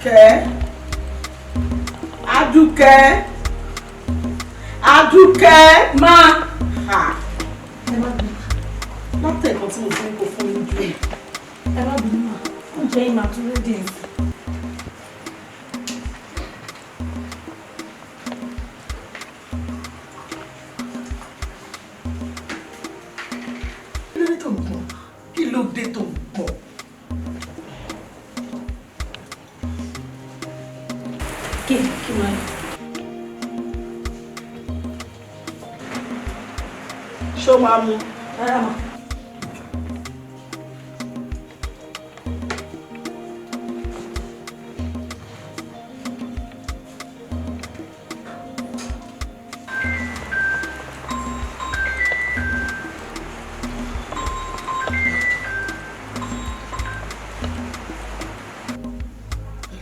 Adùkẹ́, Adùkẹ́, Adùkẹ́ máa ha. Ẹ má bínú. Látẹ̀kọ́ tí mo ti ní kó fún mi jù. Ẹ má bínú mà, oúnjẹ yìí máa tún ready. Kí ló dé tó ń gbọ̀n? Kí ló dé tó ń gbọ̀n? Kí máa. Ṣé o máa mu? Rárá mà.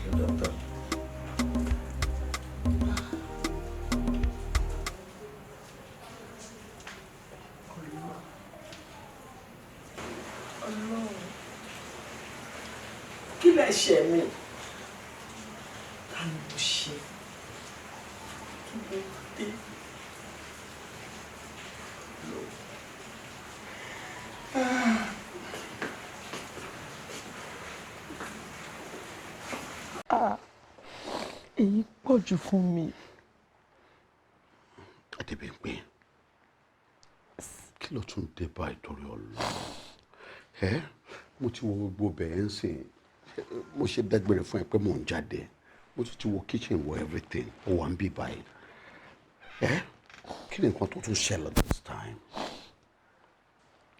Hello, doctor. Ọlọ́run, kí lẹ ṣe mí? Ta ni mo ṣe? Kí ló dé? Ah. Ah, èyí pọ̀ jù fún mi. Adébímpé, kí ló tún dé báyìí torí Ọlọ́run? Ẹ mo ti wo gbogbo bẹ́ẹ̀ ń sìn, mo ṣe dágbére fún ẹ pé mò ń jáde, mo tún ti wo kitchen, wo everything, ó wà ń bí báyìí. Ẹ kí ni nǹkan tó tún ṣẹlẹ̀ this time?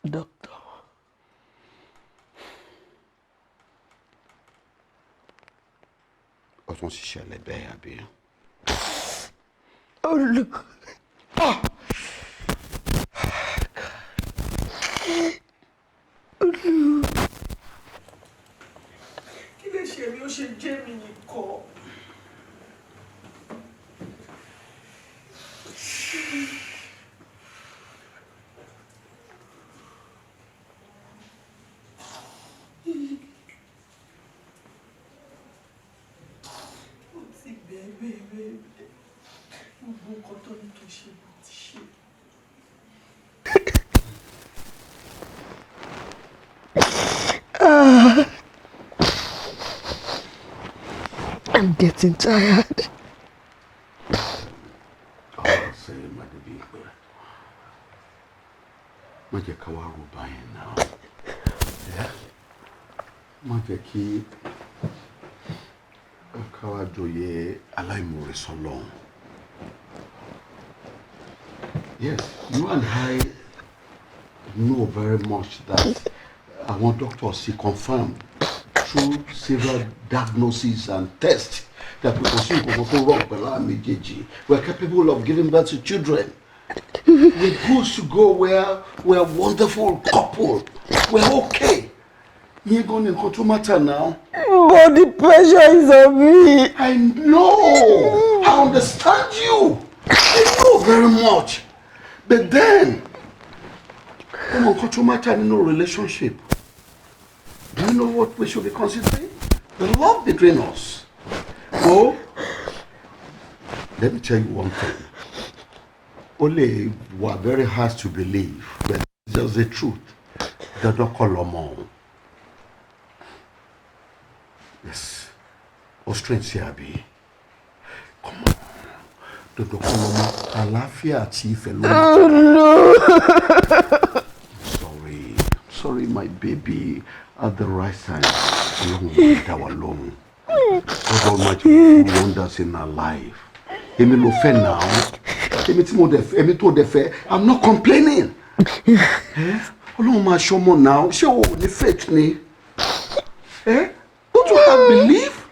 Doctor. Ó tún ti ṣẹlẹ̀ bẹ́ẹ̀ àbí? Olú. Ah! Olú. Kí lè ṣe mi ó ṣe jẹ́ mi nìkan? Ó ti bẹ́ẹ̀ bẹ́ẹ̀ bẹ́ẹ̀ bẹ́ẹ̀. Gbogbo nǹkan tó ní kí n ṣe, mo ti ṣe. Ah. I'm getting tired. Ọ̀rọ̀ sẹ́yìn, Adébímpé. Má jẹ́ ká wá rò báyẹn náà. Má jẹ́ kí ká wá joyè aláìmoore sọ́lọ́run. Yes, you and I know very much that àwọn doctors ti confirm through several diagnoses and tests that we kò sí nǹkan tó wrong pẹ̀lú àwọn méjèèjì. We are capable of giving birth to children. We're good to go. We're wonderful couple. We're okay. Ìyẹn gan ni nǹkan tó matter now. But the pressure is on me. I know. I understand you. I know very much. But then, ọmọ nǹkan tó matter nínú relationship. Do you know what we should be considering? The love between us. Well, let me tell you one thing. Ó lè wà very hard to believe, but it's just the truth. Dandan kọ́ lọ́mọ òun. Yes. Ó strange sí àbí? Come on. Dandan kọ́ lọ́mọ. Àlàáfíà àti ìfẹ́ ló ń Oh no. Sorry. Sorry, my baby. At the right time, Ọlọ́run máa dá wa lóhùn. God Almighty will do wonders in our life. Èmi ló fẹ́ náà. Èmi tí mo dẹ̀ fẹ́, èmi tó dẹ̀ fẹ́, I'm not complaining. Eh? Ọlọ́run máa ṣọmọ náà. Ṣé o ò ní faith ni? Eh? Don't you have belief?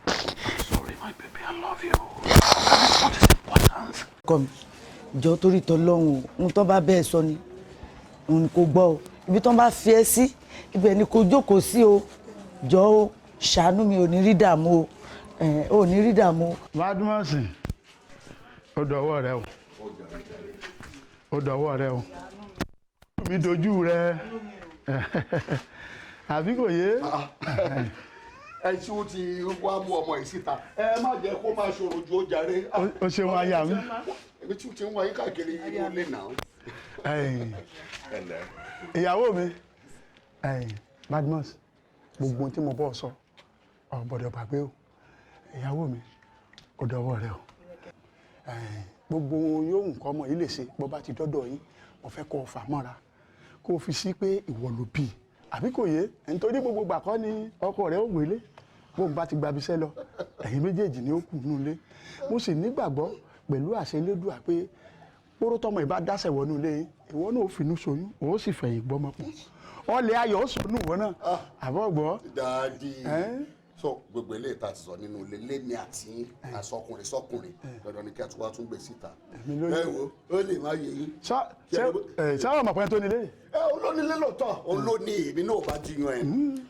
I'm sorry, my baby. I love you. That is what is important. Ọkọ mi, jọ, torí tọlọ́hún o, ohun tó bá bẹ́ẹ̀ sọ ni òun kò gbọ́ o. Ibi tó bá fi ẹ́ sí, ibẹ̀ ni kò jókòó sí o. Jọ o, ṣàánú mi, ò ní rí dààmú o, ò ní rí dààmú o. Badmus, ó dọwọ́ rẹ o, ó dọwọ́ rẹ o, mi dojú rẹ àbí kò yé? Ẹ tí ó ti wá mú ọmọ yìí síta, ẹ má jẹ́ kó máa ṣòro ju ó jàre. O ṣeun aya mi. Èmi tí ó ti ń wáyé káàkiri inú ilé náà. Ìyàwó mi, Badmus, gbogbo ohun tí mo bọ́ sọ, ò gbọ́dọ̀ gbàgbé o. Ìyàwó mi, ó dọwọ́ rẹ o. Gbogbo ohun yóò nǹkan ọmọ yìí lè ṣe bó bá ti dọ́dọ̀ yín, mo fẹ́ kó o fà mọ́ra, kó o fi sí pé ìwọ ló bí i. Àbí kò yé? Nítorí gbogbo ìgbà kọ́ ni ọkọ rẹ ó wélé. Bóun bá ti gbabiṣẹ́ lọ, ẹ̀yin méjèèjì ni ó kù nínú ilé. Mo sì nígbàgbọ́ pẹ̀lú àṣẹ Elédùà pé kóró tọmọ ìbá dáṣẹ̀ wọnú ilé yín, ìwọ náà ó finú ṣoyún, ó sì fẹ̀yìn gbọ́mọ pọ̀. Ọlẹ̀ ayọ̀ ó sọnù ìwọ náà. Àbọ̀ gbọ́. Daddy, so gbogbo eléyìí tá a ti sọ nínú ilé lémi àti àsọkùnrin sọkùnrin dandan ni kí a tún wá tún gbé síta. Ẹ wo, ó lè má yé yín. Ṣé ọmọ pẹ́ tó nílé? Ẹ olónílé lóòótọ́, olóní èmi náà bá jiyàn ẹ.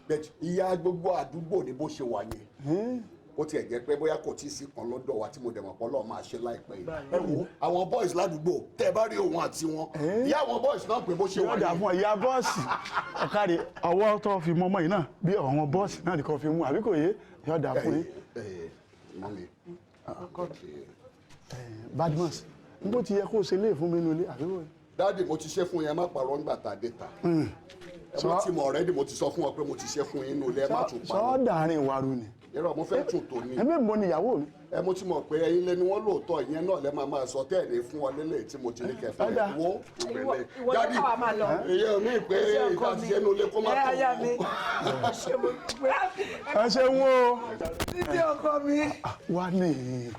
But ìyá gbogbo àdúgbò ni bó ṣe wà yẹn. Ó tiẹ̀ jẹ́ pé bóyá kò tí ì sí kan lọ́dọ̀ wa tí mo dẹ̀ mọ̀ pé Ọlọ́run máa ṣe láìpẹ́ yìí. Ẹ wo àwọn boys ládùúgbò tẹ́ ẹ bá rí òun àti wọn. Ìyá àwọn boys náà pé bó ṣe wà yẹn. Yọ̀dà fún ìyá bọ́ọ̀sì ọ̀kadì ọwọ́ tó fi mọ́mọ́ yìí náà bí àwọn bọ́ọ̀sì náà nìkan fi mú àbí kò yé yọ̀dà fún yín. Badmus, n bó ti yẹ kó o ṣe lé fún mi nínú ilé àbí wò. Daddy, mo ti ṣe fún yẹn, má parọ́ ńgbà tá a dé ta. Ẹ mo ti mọ̀ already, mo ti sọ fún ọ pé mo ti ṣe fún yín nínú ilé, ẹ má tún pa. Sọ dàrin ìwàrú ni. Irọ́, mo fẹ́ tún tò ní. Ẹbí mo ni ìyàwó mi. Ẹ mo ti mọ̀ pé ẹ̀yin lẹni wọ́n lóòótọ́, ìyẹn náà lẹ máa máa sọ tẹ́ ẹ̀ ní fún wa lélẹ̀ tí mo ti ní kẹfẹ́ ẹ̀ wo ìgbẹ́lẹ̀. Daddy, ìyẹn mi pé ìdásíṣẹ́ inú ilé kó má tó. Ẹ ṣeun o. Títí ọkọ mi. Wá ní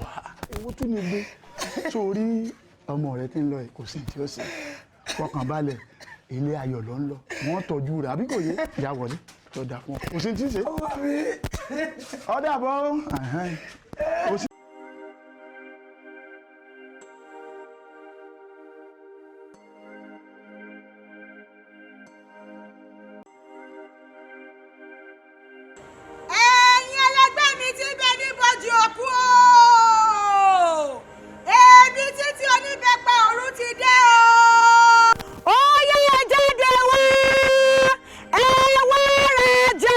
wá ewu tún ní gbé sórí ọmọ rẹ tí ń lọ yìí, kò sí tí ó sì fọkàn balẹ̀, ilé ayọ̀ ló ń lọ, wọ́n tọ́jú rẹ̀ àbí kò yé ìyá wọlé tó dà fún ọ kò sí tí ń ṣe. Ọ̀dà bọ́. Ẹ̀yin ẹlẹgbẹ́ mi ti bẹ ní bọ́jú òkú o, èmi títí oníbẹ̀pẹ̀ ọ̀run ti dé o. Ó yẹ ẹ jáde wá, ẹ wá rajà.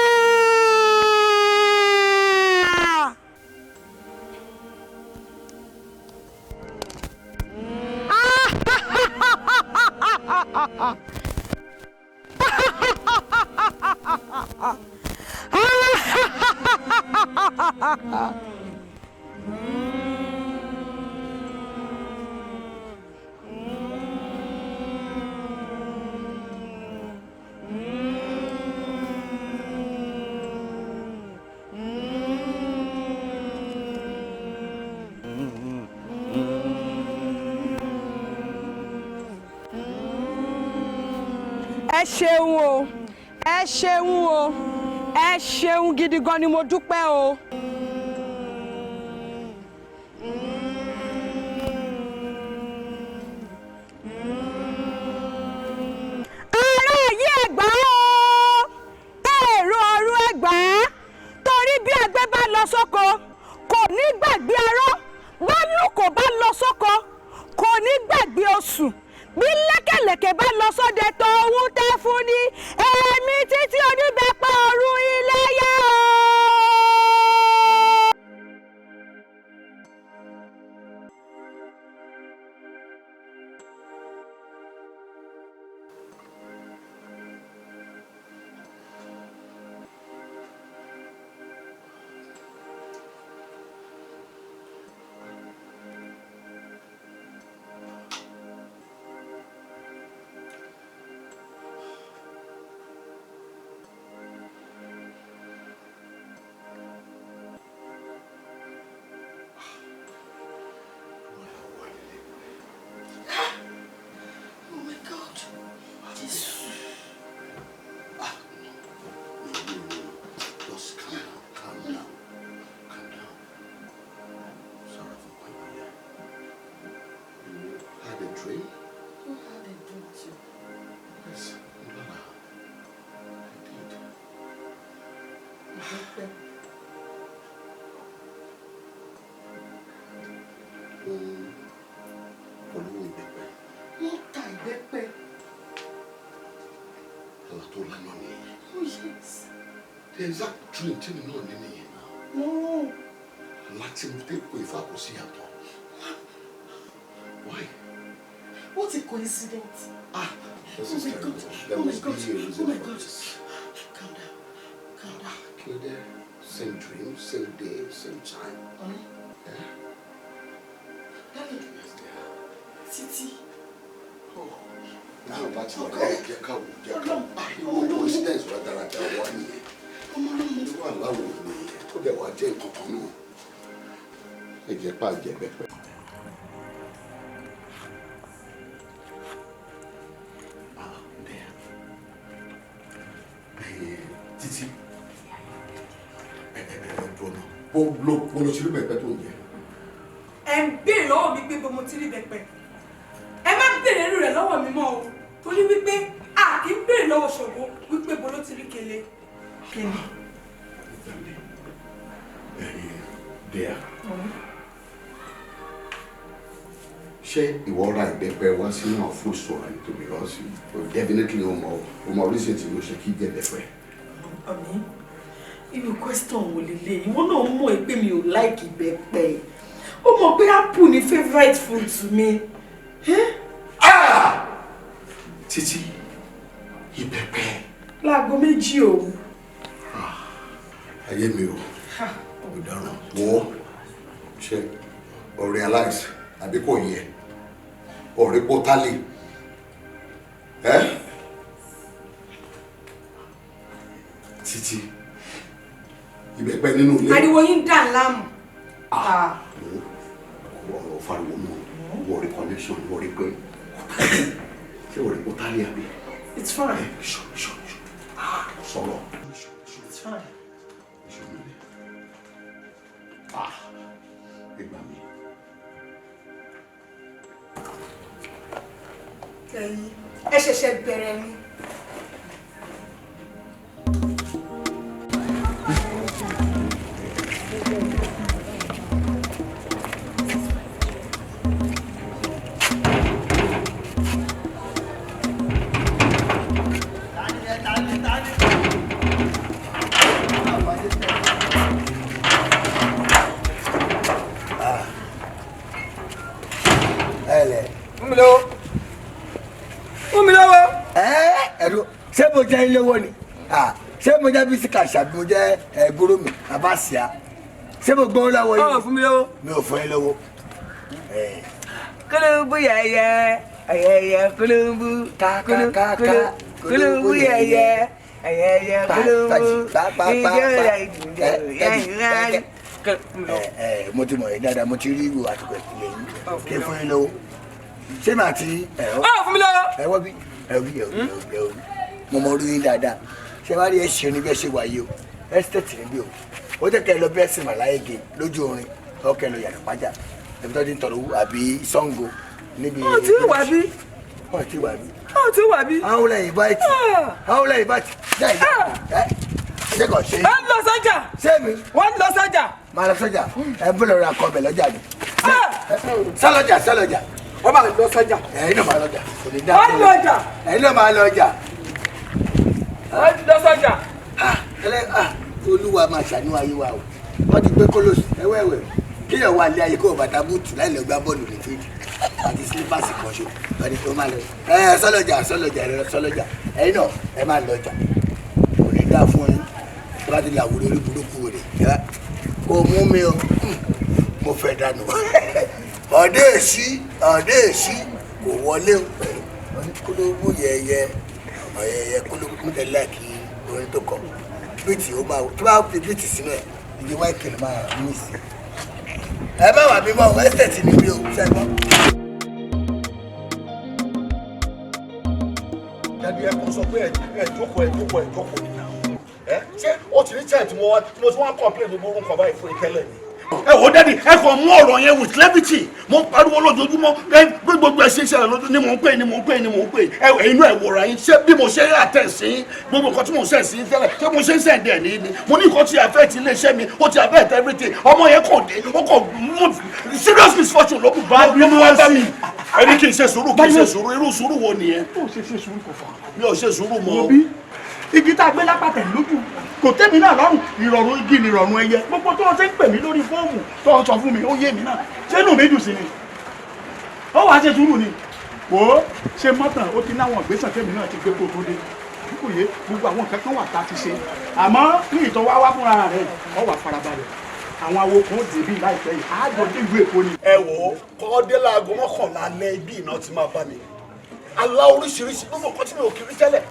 Ẹ ṣeun o, ẹ ṣeun o, ẹ ṣeun gidi gan ni mo dúpẹ́ o. Ará yìí ẹ̀gbá o, èrò ọ̀run ẹ̀gbá, torí bí àgbẹ̀ bá lọ sóko kò ní gbàgbé arọ́, bálù kò bá lọ sóko kò ní gbàgbé oṣù, bí lẹ́kẹ̀lẹ́kẹ̀ bá lọ sóde tó ń tẹ́ fún ni èmi títí oníbẹ̀pẹ̀ ọ̀run iléyá o. Dream? You had a dream too. Yes, Lola. I did. Ìbẹ́pẹ. Olówó ìbẹ́pẹ. Wọ́n ta ìbẹ́pẹ. Àlá tó lánàá nìyẹn. Oh yes. The exact Dream tí mi náà ní nìyẹn náà. No. Láti mo dé kó ifá kò sí yàtọ̀. Why? What a coincidence. Ah, this Oh is my terrible. God. There Oh my must God. be a reason Oh my for God. this. Calm down. Calm down. Kí ló dé? Same dream, same day, same time. Honey. Yeah? Darling. Yes, dear. Títí. Náà bá ti wà ẹ jẹ́ ká wò, jẹ́ ká wò. Ah, irú coincidence wa dáradára wá nìyẹn. Irú àláwọ̀ nìyẹn tó dẹ̀ wá jẹ́ nǹkan kan náà. Ẹ jẹ́ pa jẹ́ bẹ́pẹ́. Ah, dear. Títí. Ẹ dúró náà. Bó lọ sí rí bẹ̀pẹ̀ tó ń jẹ. Ẹ ń béèrè lọ́wọ́ mi pé bo mo ti rí bẹ̀pẹ̀. Ẹ má béèrè irú rẹ̀ lọ́wọ́ mi mọ́ o, torí wípé a kì í béèrè lọ́wọ́ Ṣògo wípé bo ló ti rí kele. Kele. Dear. Ṣé ìwọ ra ìbẹ́pẹ wá sínú àwọn food store yìí tó, because definitely o mọ reason tí mo ṣe kí jẹ ìbẹ́pẹ? Àmì, irú question wo lélẹ̀? Ìwọ náà mọ̀ ẹ́ pé mi ò like ìbẹ́pẹ. Ó mọ̀ pé apple ni favourite fruit mi. Ah! Títí, ìbẹ́pẹ. Láago 2 òru. Ayé mi o, ọ̀daràn. Wo, ṣe o realize àbí kò yẹ? Ọ̀rẹ́ pọ́tálì. Ẹ́ Títí, ìbẹ́pẹ nínú ilé. Ariwo yín dà láàmú. Ọ̀rọ̀ fariwo mọ́, wọ́n rí connection, wọ́n rí pé ṣé wọ́n rí pọ́tálì àbí? It's fine. Ṣọ ṣọ ṣọ sọ̀rọ̀. It's fine. Ah, ìgbà mi. Ẹ̀yin ẹ ṣẹ̀ṣẹ̀ bẹ̀rẹ̀ ni. Ẹ lẹ. Fún mi lówó. Fún mi lówó. Ẹ ẹ̀rọ, ṣé mo jẹ́ ilé owó ni? Ah, ṣé mo jẹ́ bísíkà ṣàbí mo jẹ́ ẹ̀gbúrú mi àbáṣíà? Ṣé mo gbọ́ lọ́wọ́ yìí? Ọ̀ fún mi lówó. Mi ò fún yín lówó. Kólóbó yẹyẹ ẹyẹyẹ kólóbó Ká, ká, ká, ká, kólóbó yẹyẹ ẹyẹyẹ kólóbó ìjọ rẹ ìjọ yẹyẹ. Ẹ ẹ, mo ti mọ̀ yín dáadáa, mo ti rí ìwò àtùkọ̀ ìpìlẹ̀ yín kí n fún yín lówó. Ṣé màá ti ẹ Ọ̀ fún mi lówó. ẹ wọ́ bí ẹ wí ẹ wí ẹ wí, mo mọ orí yín dáadáa. Ṣé wàá rí ẹ ṣe ní bí ẹ ṣe wà yìí o, estate níbí o, ó jẹ́ kẹ́ ẹ lọ bí ẹ̀sìn màláyége lójú orin, ọkẹ́ lọ yàrá pàjá ẹbí tó ti ń tọrọ owó àbí Ṣàngó níbi. Ó ti wà bí. Wọ́n ti wà bí. Ó ti wà bí. Àwọn olè invite, àwọn olè invite jẹ́ ìyá ẹ ṣé kò ṣe. Ẹ ń lọ sọ́jà. Ṣé mi? Wọ́n ń lọ sọ́jà. Máa lọ sọ́jà, ẹ bó lọ ra kọbẹ̀ lọ́jà ni. Sálọ́jà, sálọ́jà. Wọ́n máa lọ sọ́jà. Ẹ̀yin náà máa lọ́jà, kò ní dá. Wọ́n ń lọ ọjà. Ẹ̀yin náà máa lọ ọjà. Wọ́n ń lọ sọ́jà. Ẹlẹ́ ah, olúwa máa ṣàánú ayé wa o. Wọ́n ti gbé kólósì ẹwẹ́wẹ́ kíyàn wà lé ayé kó o bàtà búùtù láì lọ gbá bọ́ọ̀lù ní field àti slippers kan ṣo wọ́n ti tó máa lọ. Ẹ sọ́lọ́jà, sọ́lọ́jà, ẹ sọ́lọ́jà, ẹ̀yin náà ẹ máa lọ ọjà, kò ní dá fún yín tó bá ti là wúlò orí burúkú rẹ̀ ẹ kò mú mi o. Mo fẹ́ dànù ọ̀dẹ́ èsì, ọ̀dẹ́ èsì kò wọlé o. Kólóbó yẹyẹ ọ̀yẹyẹ kólóbó tẹ láìkí orin tó kọ beat, ó máa tó bá fi beat sínú ẹ̀, ìdí wáìkì ló máa mí sí. Ẹ má wà bímọ estate níbí o, ṣẹ́gbọ́n. Daddy, ẹ kò sọ pé ẹ jókòó, ẹ jókòó, ẹ jókòó nìyà. Ẹ ṣé o ti ní chance tí mo wá tí mo ti wá complain gbogbo orúkọ báyìí fún ìtẹ́lẹ̀ ni? Ẹ wò, Daddy, ẹ kàn mú ọ̀rọ̀ yẹn with levity. Mo ń pariwo lójoojúmọ́ ẹ bí gbogbo ẹ ṣe ń ṣẹlẹ̀ lójú ni mò ń pè, ni mò ń pè, ni mò ń pè. Ẹ inú ẹ wòrà yín. Ṣé bí mo ṣe ń àtẹ̀ sí gbogbo nǹkan tí mò ń sẹ̀ sí tẹ́lẹ̀, ṣé mo ṣe ń send ẹ̀ ní ni? Mo ní nǹkan tí affect iléeṣẹ́ mi, ó ti affect everything. Ọmọ yẹn kàn dé, ó kàn mú serious misfortune ló kù bá ló mú wá bá mi. Ẹni kì í ṣe sùúrù, kì í ṣe sùúrù, irú sùúrù wo nìyẹn? Ó ṣe ṣe sùúrù kò fà. Mi ò ṣe sùúrù mọ́. Wo bí Igi tá a gbé lápàtẹ̀ lójú kò tẹ́mi náà lọ́rùn. Ìrọ̀rùn igi ni ìrọ̀rùn ẹyẹ. Gbogbo tó o ṣe ń pè mí lórí fóònù tó o sọ fún mi ó yé mi náà. Ṣé inú mi dùn sí ni? Ó wàá ṣe sùúrù ni. Wò ó ṣe mọ́tàn ó ti náwọn ìgbésẹ̀ tẹ́mi náà ti gbé kó tó dé. Kò yé gbogbo àwọn nǹkan kan wà tá a ti ṣe. Àmọ́ ní ìtọ́ wá wá fúnra rẹ̀ ọ wà farabalẹ̀. Àwọn awo kan ó débí láìpẹ́ yìí. Àjọ dé ìlú Èkó ni. Ẹ wò ó, kọ́ dé láago 11 alẹ́ ibi iná ti máa bá mi. Alá oríṣiríṣi gbogbo nǹkan tí mi ò kiri tẹ́lẹ̀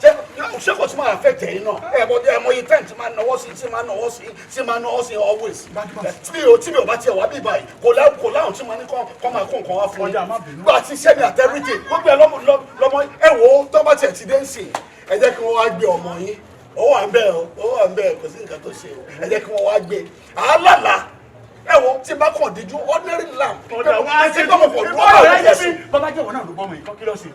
ṣé kò tí máa fẹ́ tẹ̀yìn náà. Ẹ mọ iye tẹ́ǹ tí máa náwó sí tí máa náwó sí tí máa náwó sí always. Tí mi ò bá tiẹ̀ wá bí báyìí kò láwọn tí máa ní kọ́ máa kó nǹkan wá fún mi. Gba àti iṣẹ́ mi àti everything gbogbo ẹ lọ́mọ ẹ wò ó tó bá tiẹ̀ ti dé ń sìn. Ẹ jẹ́ kí wọ́n wá gbé ọmọ yín. Ó wà ń bẹ̀ o, ó wà ń bẹ̀, kò sí nǹkan tó ṣe o. Ẹ jẹ́ kí wọ́n wá gbé. Àálàlà ẹ wo tí bá kàn díjú ordinary lamp. Ọ̀dà wá ṣe tó mọ̀ pọ̀ tó wà lóye sí. Bàbá jẹ́ ìwọ náà ló bọ́mọ yìí kọ́ kí ló ṣe?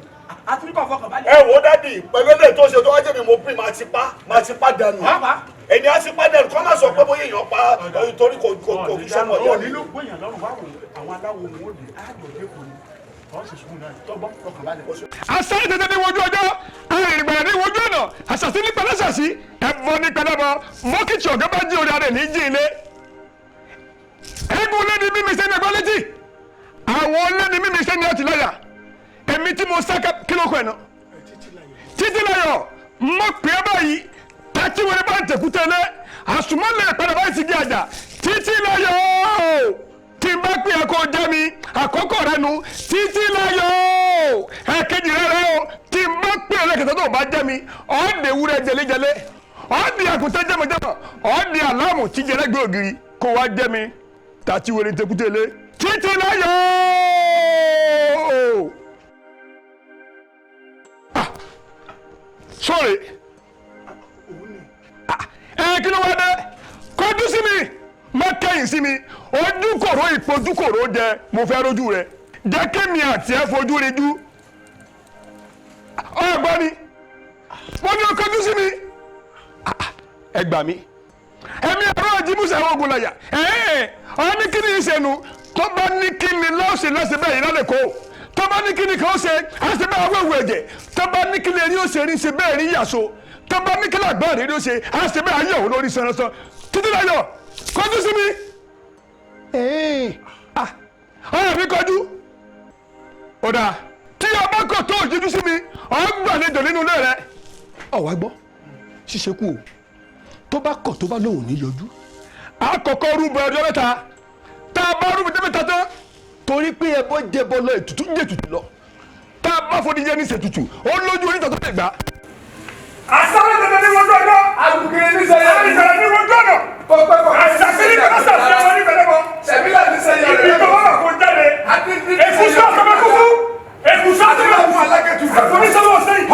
Àtúntò fọkàn balẹ̀. Ẹ wo dádì pẹ̀lú eléyìí tó ṣe tó wá jẹ́ mi mo pín máa ti pa dànù. Ẹni á ti pa dànù kọ́ máa sọ pé bóyá èèyàn pa torí kò kí sọ́mọ ìyá mi. Ọ̀ nílò gbóyàn lọ́rùn wá wò àwọn aláwo wọn ò lè ájọ dẹ́kun ni. Asáré tètè ní wojú ọjọ́, arìnrìngbàrà ní wojú ọ̀nà, àṣàṣì ní pẹlẹ́sàṣì, ẹ̀bọ ní pẹlẹ́bọ, mọ́kìtì ọ̀gá bá jí orí ara ẹ̀ ní jí ilé. Eégún lé ní mímí sẹ́ni ẹgbẹ́ létí, àwọn lé ní mímí sẹ́ni ọtí láyà, èmi tí mo sá kí ló kọ ẹ̀ náà. Títí láyọ̀, mo pè é báyìí, tàtí wọlé bá ń tẹ̀kútẹ́ lé, àsùnmọ́lẹ̀ padà báyìí ti gé àjà, títí láyọ̀ tí n bá pè é kó jẹ́ mi àkọ́kọ́ rẹ nu títí láyọ̀ ẹ̀kejì rẹ rẹ o tí n bá pè é lẹ́kẹ̀tọ́ tó bá jẹ́ mi ọ̀ọ́dẹ ewúrẹ́ jẹlẹ́jẹlẹ́ ọ̀ọ́dẹ àkùtẹ́ jẹmọ̀jẹmọ̀ ọ̀ọ́dẹ aláàmù tí jẹlẹ́gbẹ́ ògiri kó wá jẹ́ mi tàti wẹrẹ tẹkútẹ́lé títí láyọ̀. Sorry ẹ kí ló wá dé kọjú sí mi má kẹ́yìn sí mi ojúkòrò ìpojúkòrò jẹ mo fẹ́ rójú rẹ jẹ́ kémi àti ẹ fojú rinjú ọgbọ́n ni mo ní o kọjú sí mi ẹ gbà mí ẹ̀mí ẹ̀rọ àjímúsẹ̀ àwọn ogun làyà ọ ní kí ni ìṣẹ̀nu tó bá ní kí ni lọ́ọ̀ṣẹ̀ lọ́sẹ̀ bẹ́ẹ̀ yìí lálẹ́ kó tó bá ní kí ni kàn ó ṣe àṣẹ bẹ́ẹ̀ awéwu ẹ̀jẹ̀ tó bá ní kí ni erí ó ṣe rí ṣe bẹ́ẹ̀ rí yàṣọ tó bá ní kí ni àgbọ̀n rí ó ṣe àṣẹ bẹ́ẹ̀ ayé òun lórí sánsan títí láyọ̀ kọjú sí mi ọ̀rẹ́ mi kọjú ọ̀dà tí ọba kò tó òjijì sí mi ọ̀ ń gbàlejò nínú ilé rẹ ọ̀wá gbọ́ ṣíṣe kú o tó bá kọ̀ tó bá lóun ní yọjú àkọ́kọ́ rúbọ ọjọ́ mẹ́ta tá a bá rúbọ ọjọ́ mẹ́ta tán torí pé ẹbọ jẹbọ lọ ètùtù ń jẹtùtù lọ tá a bá fọdí jẹ ní ṣètùtù ó lójú onítọ̀ tó lè gbà. Asáré tètè ní wojú ọjọ́ àgùkiri ní sẹ́yìn àìsàn ní wojú ọ̀nà àṣàṣì ní pẹ̀lẹ́sà sí àwọn ní pẹ̀lẹ́bọ ibi tó bá wà kó jáde èkúsọ́ àtọ́mẹ́kúkú èkúsọ́ àtọ́mẹ́kúkú àfonísọ́wọ́ sẹ́yìn.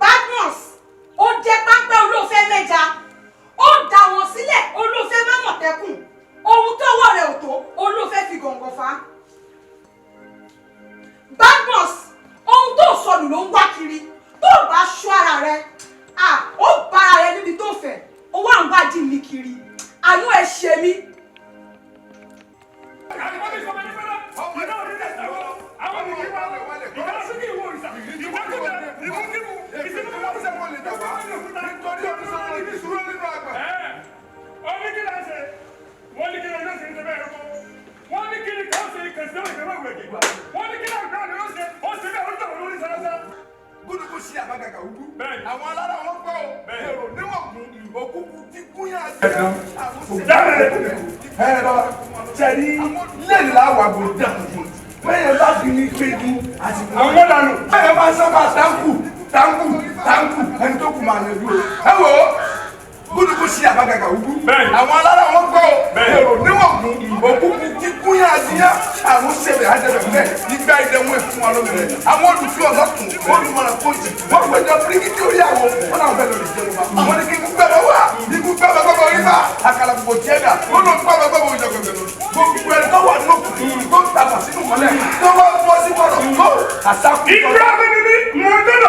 Badmus ó jẹ́ pápẹ́ olóòfẹ́ mẹ́ja ó dà wọ́n sílẹ̀ olóòfẹ́ má mọ̀tẹ́kùn ohun tọ́wọ́ rẹ̀ ò tó olóòfẹ́ fi gọ̀ǹgọ̀ fà á. Badmus ohun tó sọnù ló ń wá kiri tó bá ṣọ́ ara rẹ̀ ó bá ara rẹ̀ níbi tó fẹ́ ó wà ń wádìí mi kiri àánú ẹ̀ ṣe mí. Gúdúgbù sí àbágàgà ugu. Àwọn alára wọn gbọ́ o. Èrò níwọ̀n gùn òkúkú tí gúnyà sí. Ẹ bàbá sẹ́ni lẹ́yìn láwà bò dàkú. Bẹ́ẹ̀ bá fi ní péjú àti. Àwọn dànù. Bẹ́ẹ̀ bá sábà táǹkù táǹkù táǹkù ẹni tó kù máa yanjú o. Ẹ wò ó gúdúgbù sí àbágàgà ugu. Àwọn alára wọn gbọ́ o. Èrò níwọ̀n gùn òkúkú tí gúnyà sí yá. Àwọn sẹ̀bẹ̀ àjẹbẹ̀ bẹ́ẹ̀ ìgbà ìdẹ̀wọ̀n ẹ̀fún wa lómi rẹ̀. Àwọn olùsí ọ̀lọ́kùn olùmọ̀ràn kojì wọ́n gbẹjọ bíríkìtì orí àwọn wọn náà fẹ́ lórí ìjẹun wa. Wọ́n ní kí ikú gbẹ́bẹ́ wá ikú gbẹ́bẹ́ gbẹ́bẹ́ orí bá àkàlà gbogbo tiẹ̀ dà ó lọ gbẹ́bẹ́ gbẹ́bẹ́ orí jọ̀gbẹ̀gbẹ̀ lọ. Gbogbo ẹni tó wà ní òkùnkùn tó ń tàfà sínú mọ́lẹ̀ tó wá bọ́ sí bọ̀rọ̀ tó àtàkùn. Ìgbà mi ni mò ń dẹ́nu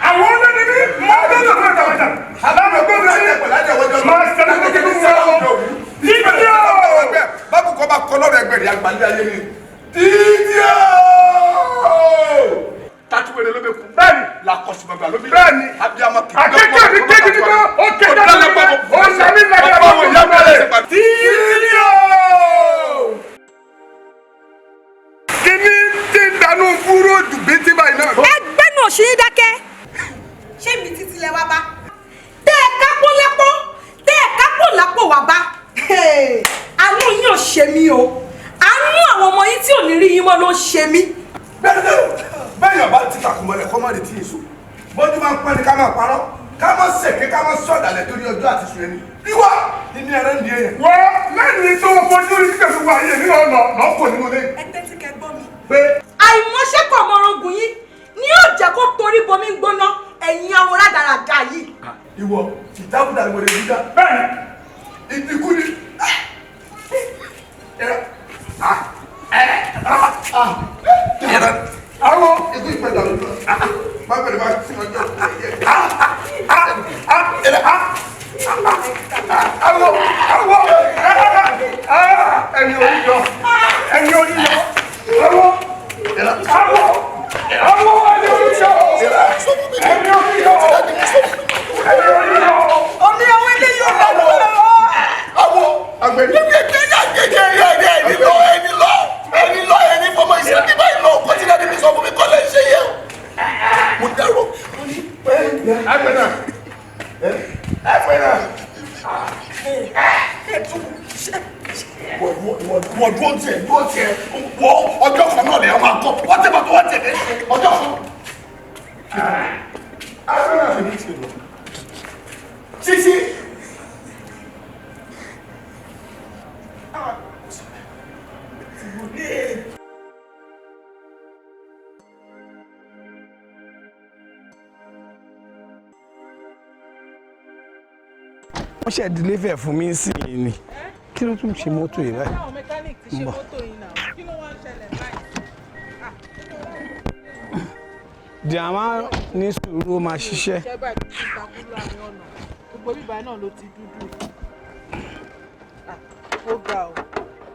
àwọn ọlọ́ni mi mò ń dẹ́nu Máa ṣẹlẹ̀ kékeré ní ọ̀rọ̀. Títí o. Báwo kọ́ bá kọ́ lọ́rọ̀ ẹgbẹ̀rún àgbàlẹ́ ayé mi? Títí o. Tatuwere ló bẹ kú. Bẹ́ẹ̀ni. Lakọsibagba ló bí. Bẹ́ẹ̀ni. Abiyamọ kìí. Akẹ́kẹ́ mi kéjì nígbà ó kéjì nígbà ó sàmì nàgbà bọ̀ ìyá mẹ́rẹ̀. Títí o. Kíní tí ń dànù búrò dùbí tí báyìí náà. Ẹgbẹ́ náà ṣe é dákẹ́. Ṣé mi títí lẹ wá bá? Tẹ́ ẹ kápó lápó, tẹ́ ẹ kápó lápò wá bá. Àánú yín ò ṣe mí o. Àánú àwọn ọmọ yín tí ò ní rí yín mọ́ ló ń ṣe mí. Bẹ́ẹ̀ yọ̀bá ti takùmọ̀lẹ̀ kọ́ mọ́ retí èso. Bọ́jú máa ń pẹ́ ni ká máa parọ́, ká máa ṣèké, ká máa sọ̀dàlẹ̀ torí ọjọ́ àti sùn ẹni. Ìwọ ìní ẹ̀rẹ́ ń di èèyàn. Wọ́n lẹ́yìn tó fojú rí pẹ̀lú ayé nínú ọ̀nà lọ́pọ̀ nínú ilé. Ẹ tẹ́tí kẹ́ gbọ́ mi. Pé àìmọṣẹ́kọ̀ ọmọrogùn yín ni yóò jẹ́ kó torí bomi gbóná ẹ̀yin àwọn rádaràda yìí. Ìwọ ìjábùdà ni mo lè dídá. Bẹ́ẹ̀ni ìdínkù ni. Àwọn ikú ìpẹ́jà ló lọ. Má bẹ̀rẹ̀ bá sí ọjọ́ ìyẹ. Àwọn ẹni orí yọ ẹni orí yọ àwọn àwọn ẹni orí yọ ẹni orí yọ ẹni orí yọ. Omi àwọn eléyìí ò lọ́wọ́. Àwọn àgbẹ̀ni. Ẹni lọ ẹni lọ ẹni lọ ẹni fọmọ ìṣẹ́ bíbá ìlọ ọkọ tí dáadé mi sọ fún mi kọ́ lẹ́ ṣe yẹ o. Mo dárò. Àgbẹ̀ náà. Àgbẹ̀ náà. Wọ́n dúró tiẹ̀ dúró tiẹ̀ wọ́ ọjọ́ kan náà lè máa kọ́ wọ́n tẹ̀ bá tó wọ́n tẹ̀ dé ọjọ́ kan. Títí. Wọ́n ṣe deliver fún mi sí i ni. Kí ló tún ṣe mọ́tò yìí báyìí? Àwọn mechanic ti ṣe mọ́tò yìí náà. Kí ló wá ń ṣẹlẹ̀ báyìí? Dìámá ní sùúrù ó máa ṣiṣẹ́. Ṣé báyìí ti takú láàrin ọ̀nà? Gbogbo bíbá náà ló ti dúdú. Ó ga o.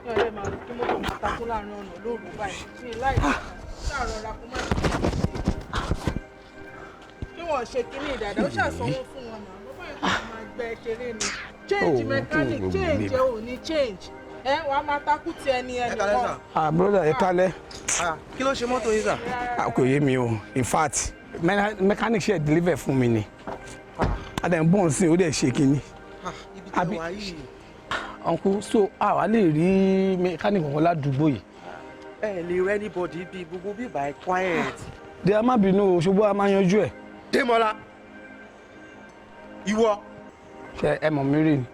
Ní ọ̀rẹ́ máa kí mọ́tò máa takú láàrin ọ̀nà lóru báyìí. Ní láì ṣàrọ̀ra kó má ṣe ṣe. Kí wọ́n ṣe kíní ìdàdà, ó ṣàsanwó fún wọn náà. Bàbá yìí kò máa gbẹ ṣeré ni. Change mechanic, change ẹ ò ní change. Ẹ wàá máa takú ti ẹni ẹnì kan. Ah brother, ẹ kálẹ́. Kí ló ṣe mọ́tò yín sà? Kò yé mi o. In fact, mechanic ṣe deliver fún mi ni. Adé ń bọ̀ sí i, ó dẹ̀ ṣe kínní. Ibi tí wàá yìí. Uncle, so àwa lè rí mechanic kankan ládùúgbò yìí. Ẹ lè rẹ anybody bíi gbogbo bíbá ẹ quiet. Dè á má bínú o, ṣùgbọ́n a máa yanjú ẹ̀. Démọ́lá, ìwọ. Ṣé ẹ mọ̀ mí rí ni?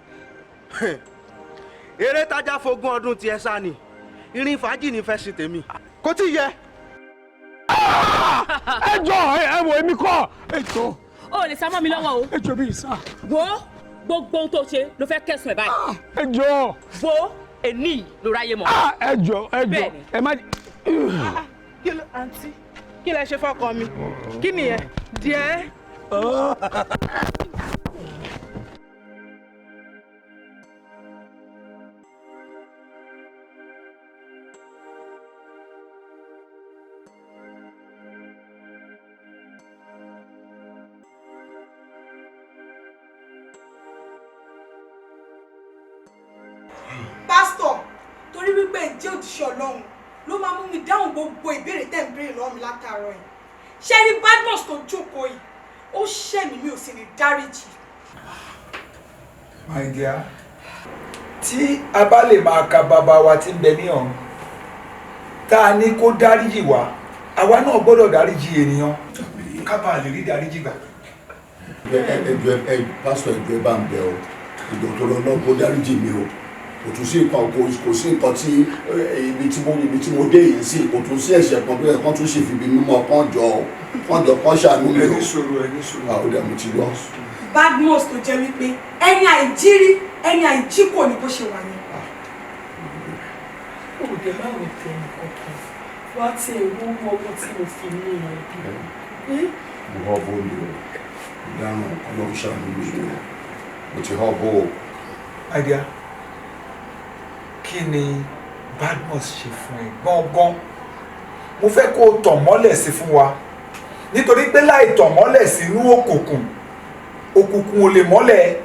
Eré tájá fogún ọdún tiẹ̀ sá ni, irin fàájì ní fẹ́ ṣe tèmi. Kò tí ì yẹ. Ẹ jọ ẹ wò èmi kọ́ ẹ jọ. O lè sá mọ́ mi lọ́wọ́ o. Ẹ jọ bí sá. Wo gbogbo ohun tó ṣe ló fẹ́ kẹsùn ẹ̀ báyìí. Ẹ jọ. Wo èní ló ráyè mọ́. Ẹ jọ ẹ jọ ẹ má. Kí ló àǹtí kí lẹ ṣe fọ́kọ mi? Kí nìyẹn? Díẹ̀. Pásítọ̀, torí wípé ǹjẹ́ òjíṣẹ́ Ọlọ́run ló máa mú mi dáhùn gbogbo ìbéèrè tẹ́ ń béèrè lọ́wọ́ mi látàárọ̀ yìí. Ṣé rí Badmus tó jókòó yìí? Ó ṣẹ̀ mí, mi ò sì ní dáríjì. My dear, tí a bá lè máa ka bàbá wa tí ń bẹ ní ọ̀run, tá a ní kó dáríjì wá, àwa náà gbọ́dọ̀ dáríjì ènìyàn ká bàa lè rí dáríjì gbà. Ẹ jọ̀ọ́ ẹ pásítọ̀, ẹ jọ̀ọ́ ẹ bá ń bẹ̀ o, ìjọ tó lọ náà kó dáríjì mi o. Kò tún sí nǹkan, kò sí nǹkan tí ibi tí mo dé yìí sí, kò tún sí ẹ̀ṣẹ̀ kan tó yẹ kán tún ṣe fìbí mímọ́ kán jọ kán ṣàánú mi o. Ẹni sùúrù, ẹni sùúrù. Àwọn ọ̀dà mi ti gbọ́. Badmus tó jẹ́ wípé ẹni àìjírí ẹni àìjí kò ní bó ṣe wà yẹn. Òde má rò tẹ nǹkan kan wá tí ewu ọmọ tí mo fi ní ẹbí. Mo họ bó ni o, ìdáhùn Ọlọ́run ṣàánú mi o. Mo ti hàn bó o. My dear, kí ni Badmus ṣe fún ẹ gángan? Mo fẹ́ kó o tàn mọ́lẹ̀ sí fún wa, nítorí pé láì tàn mọ́lẹ̀ sínú òkùnkùn, òkùnkùn ò lè mọ́lẹ̀.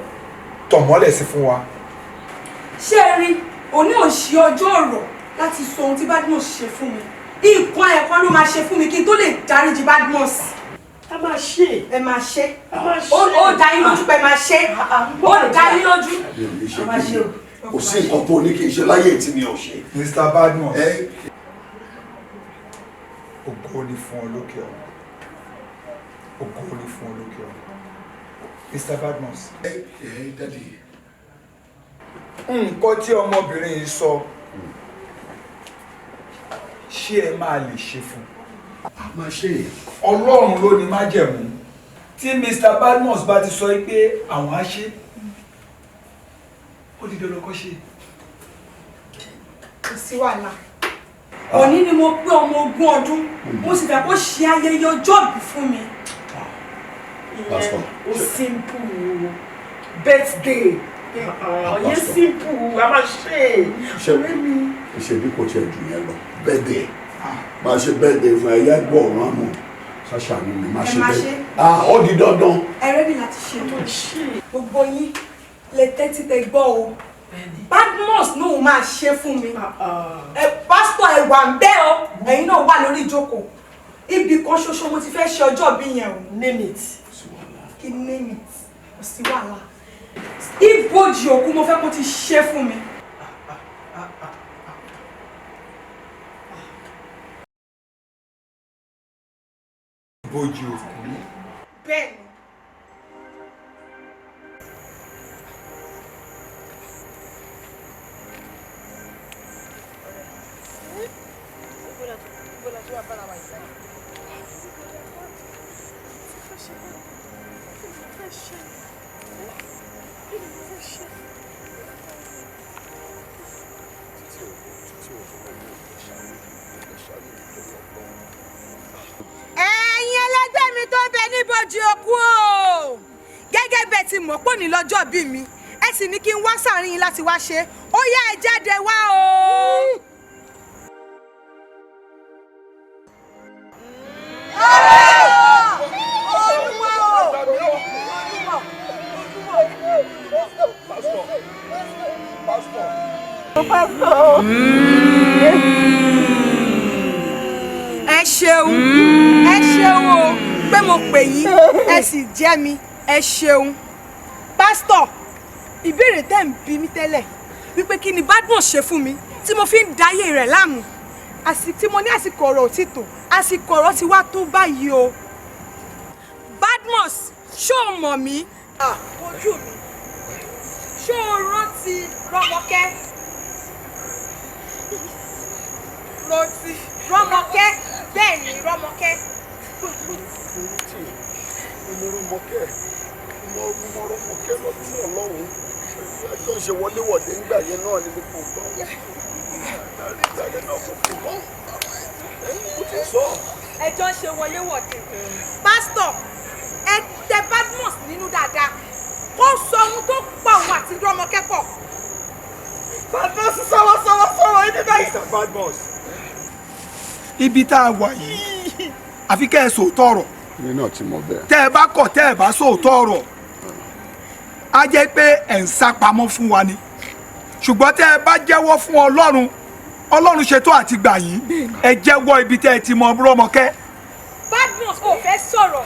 Tàn mọ́lẹ̀ sí fún wa. Ṣé ẹ rí, òní ò ṣe ọjọ́ ọ̀rọ̀ láti sọ ohun tí Badmus ṣe fún mi. Nǹkan ẹ̀kan ló máa ṣe fún mi kí n tó lè dáríjì Badmus. A máa ṣe. Ẹ máa ṣe. A máa ṣe. Ó dá yín lójú pé ẹ máa ṣe. Ó dá yín lójú. Mi ò ní ṣe kí ni? Kò sí nǹkan tó ní kí n ṣe láyé tí mi ò ṣe. Mr. Badmus, ògo ni fún ọ lókè ọ̀run, ògo ni fún ọ lókè ọ̀run. Mr. Badmus, nǹkan tí ọmọbìnrin yìí sọ, ṣé ẹ máa lè ṣe fún un? A máa ṣe. Ọlọ́run ló ní májẹ̀mú. Tí Mr. Badmus bá ti sọ pé àwọn á ṣe, ó di dandan kó ṣe. Kò sí wàhálà. Òní ni mo pé ọmọ 20 ọdún, mo sì fẹ́ kó ṣe ayẹyẹ ọjọ́ ìbí fún mi. Ìyẹn ó simple o, birthday ìyẹn simple, a máa ṣe. Ṣe ṣe bí kò tiẹ̀ jù yẹn lọ, birthday, máa ṣe birthday fún ẹyẹ gbọ́ ọ̀run àmọ́ ṣàṣàánú mi, máa Ẹ ṣe máa bẹ́ẹ̀. ṣe. Ah, ó di dandan. Ẹ ready láti ṣe? Gbogbo yín lè tẹ́tí tẹ gbọ́ o. Badmus náà máa ṣe fún mi. Ẹ pásítọ̀, ẹ wà ń bẹ́ o, ẹ̀yin náà wà lórí ìjókòó. Ibì kan ṣoṣo mo ti fẹ́ ṣe ọjọ́ bí yẹn o. Name it. Kí name it? Kò sí wàhálà. Ibojì òkú mo fẹ́ kó ti ṣe fún mi. Ibojì òkú? Bẹ́ẹ̀ni. Ẹ̀yin ẹlẹgbẹ́ mi tó ń bẹ níbojì òkú o, gẹ́gẹ́ bẹ́ẹ̀ ti mọ̀ pò ní lọ́jọ́ bí mi, ẹ sì ní kí n wá sáàrin yín láti wá ṣe. Ó yá, ẹ jáde wá o. Ẹ ṣeun, ẹ ṣeun o pé mo pè yín, ẹ sì jẹ́ mi. Ẹ ṣeun. Pásítọ̀, ìbéèrè tẹ́ ń bi mí tẹ́lẹ̀ wípé kí ni Badmus ṣe fún mi tí mo fi ń dayé rẹ̀ láàmú, tí mo ní àsìkò ọ̀rọ̀ ò tí tó, àsìkò ọ̀rọ̀ ti wá tó báyìí o. Badmus, ṣó o mọ̀ mí? Ojú mi, ṣó o rántí Rọ́mọkẹ́? Rántí Rọ́mọkẹ́? Bẹ́ẹ̀ ni, Rọ́mọkẹ́. Mo Rọ́mọkẹ́, mo Rọ́mọkẹ́ lọ́dún náà lọ́hùn-ún. Ẹjọ́ ṣe wọléwọ̀de ńgbà yẹn náà ní gbogbo nǹkan. Ìgbà yẹn náà kò kò mọ́. Mo ti sọ. Ẹjọ́ ṣe wọléwọ̀de. Pásítọ̀, ẹ tẹ Badmus nínú dáadáa kó sọ ohun tó pa òun àti Rọ́mọkẹ́ pọ̀. Badmus, sọ̀rọ̀, sọ̀rọ̀, sọ̀rọ̀ ibi báyìí. Mr. Badmus, ibi tá a wà yìí, àfi kẹ́ ẹ sòótọ́ ọ̀rọ̀. Èmi náà ti mọ̀ bẹ́ẹ̀. Tẹ́ ẹ bá kọ̀, tẹ́ ẹ bá sòótọ́ ọ̀rọ̀, á jẹ́ pé ẹ̀ ń sá pamọ́ fún wa ni. Ṣùgbọ́n tẹ́ ẹ bá jẹ́wọ́ fún Ọlọ́run, Ọlọ́run ṣetán àti gbà yín. Ẹ jẹ́wọ́ ibi tẹ́ ẹ ti mọ Rọ́mọkẹ́. Badmus, ò fẹ́ sọ̀rọ̀.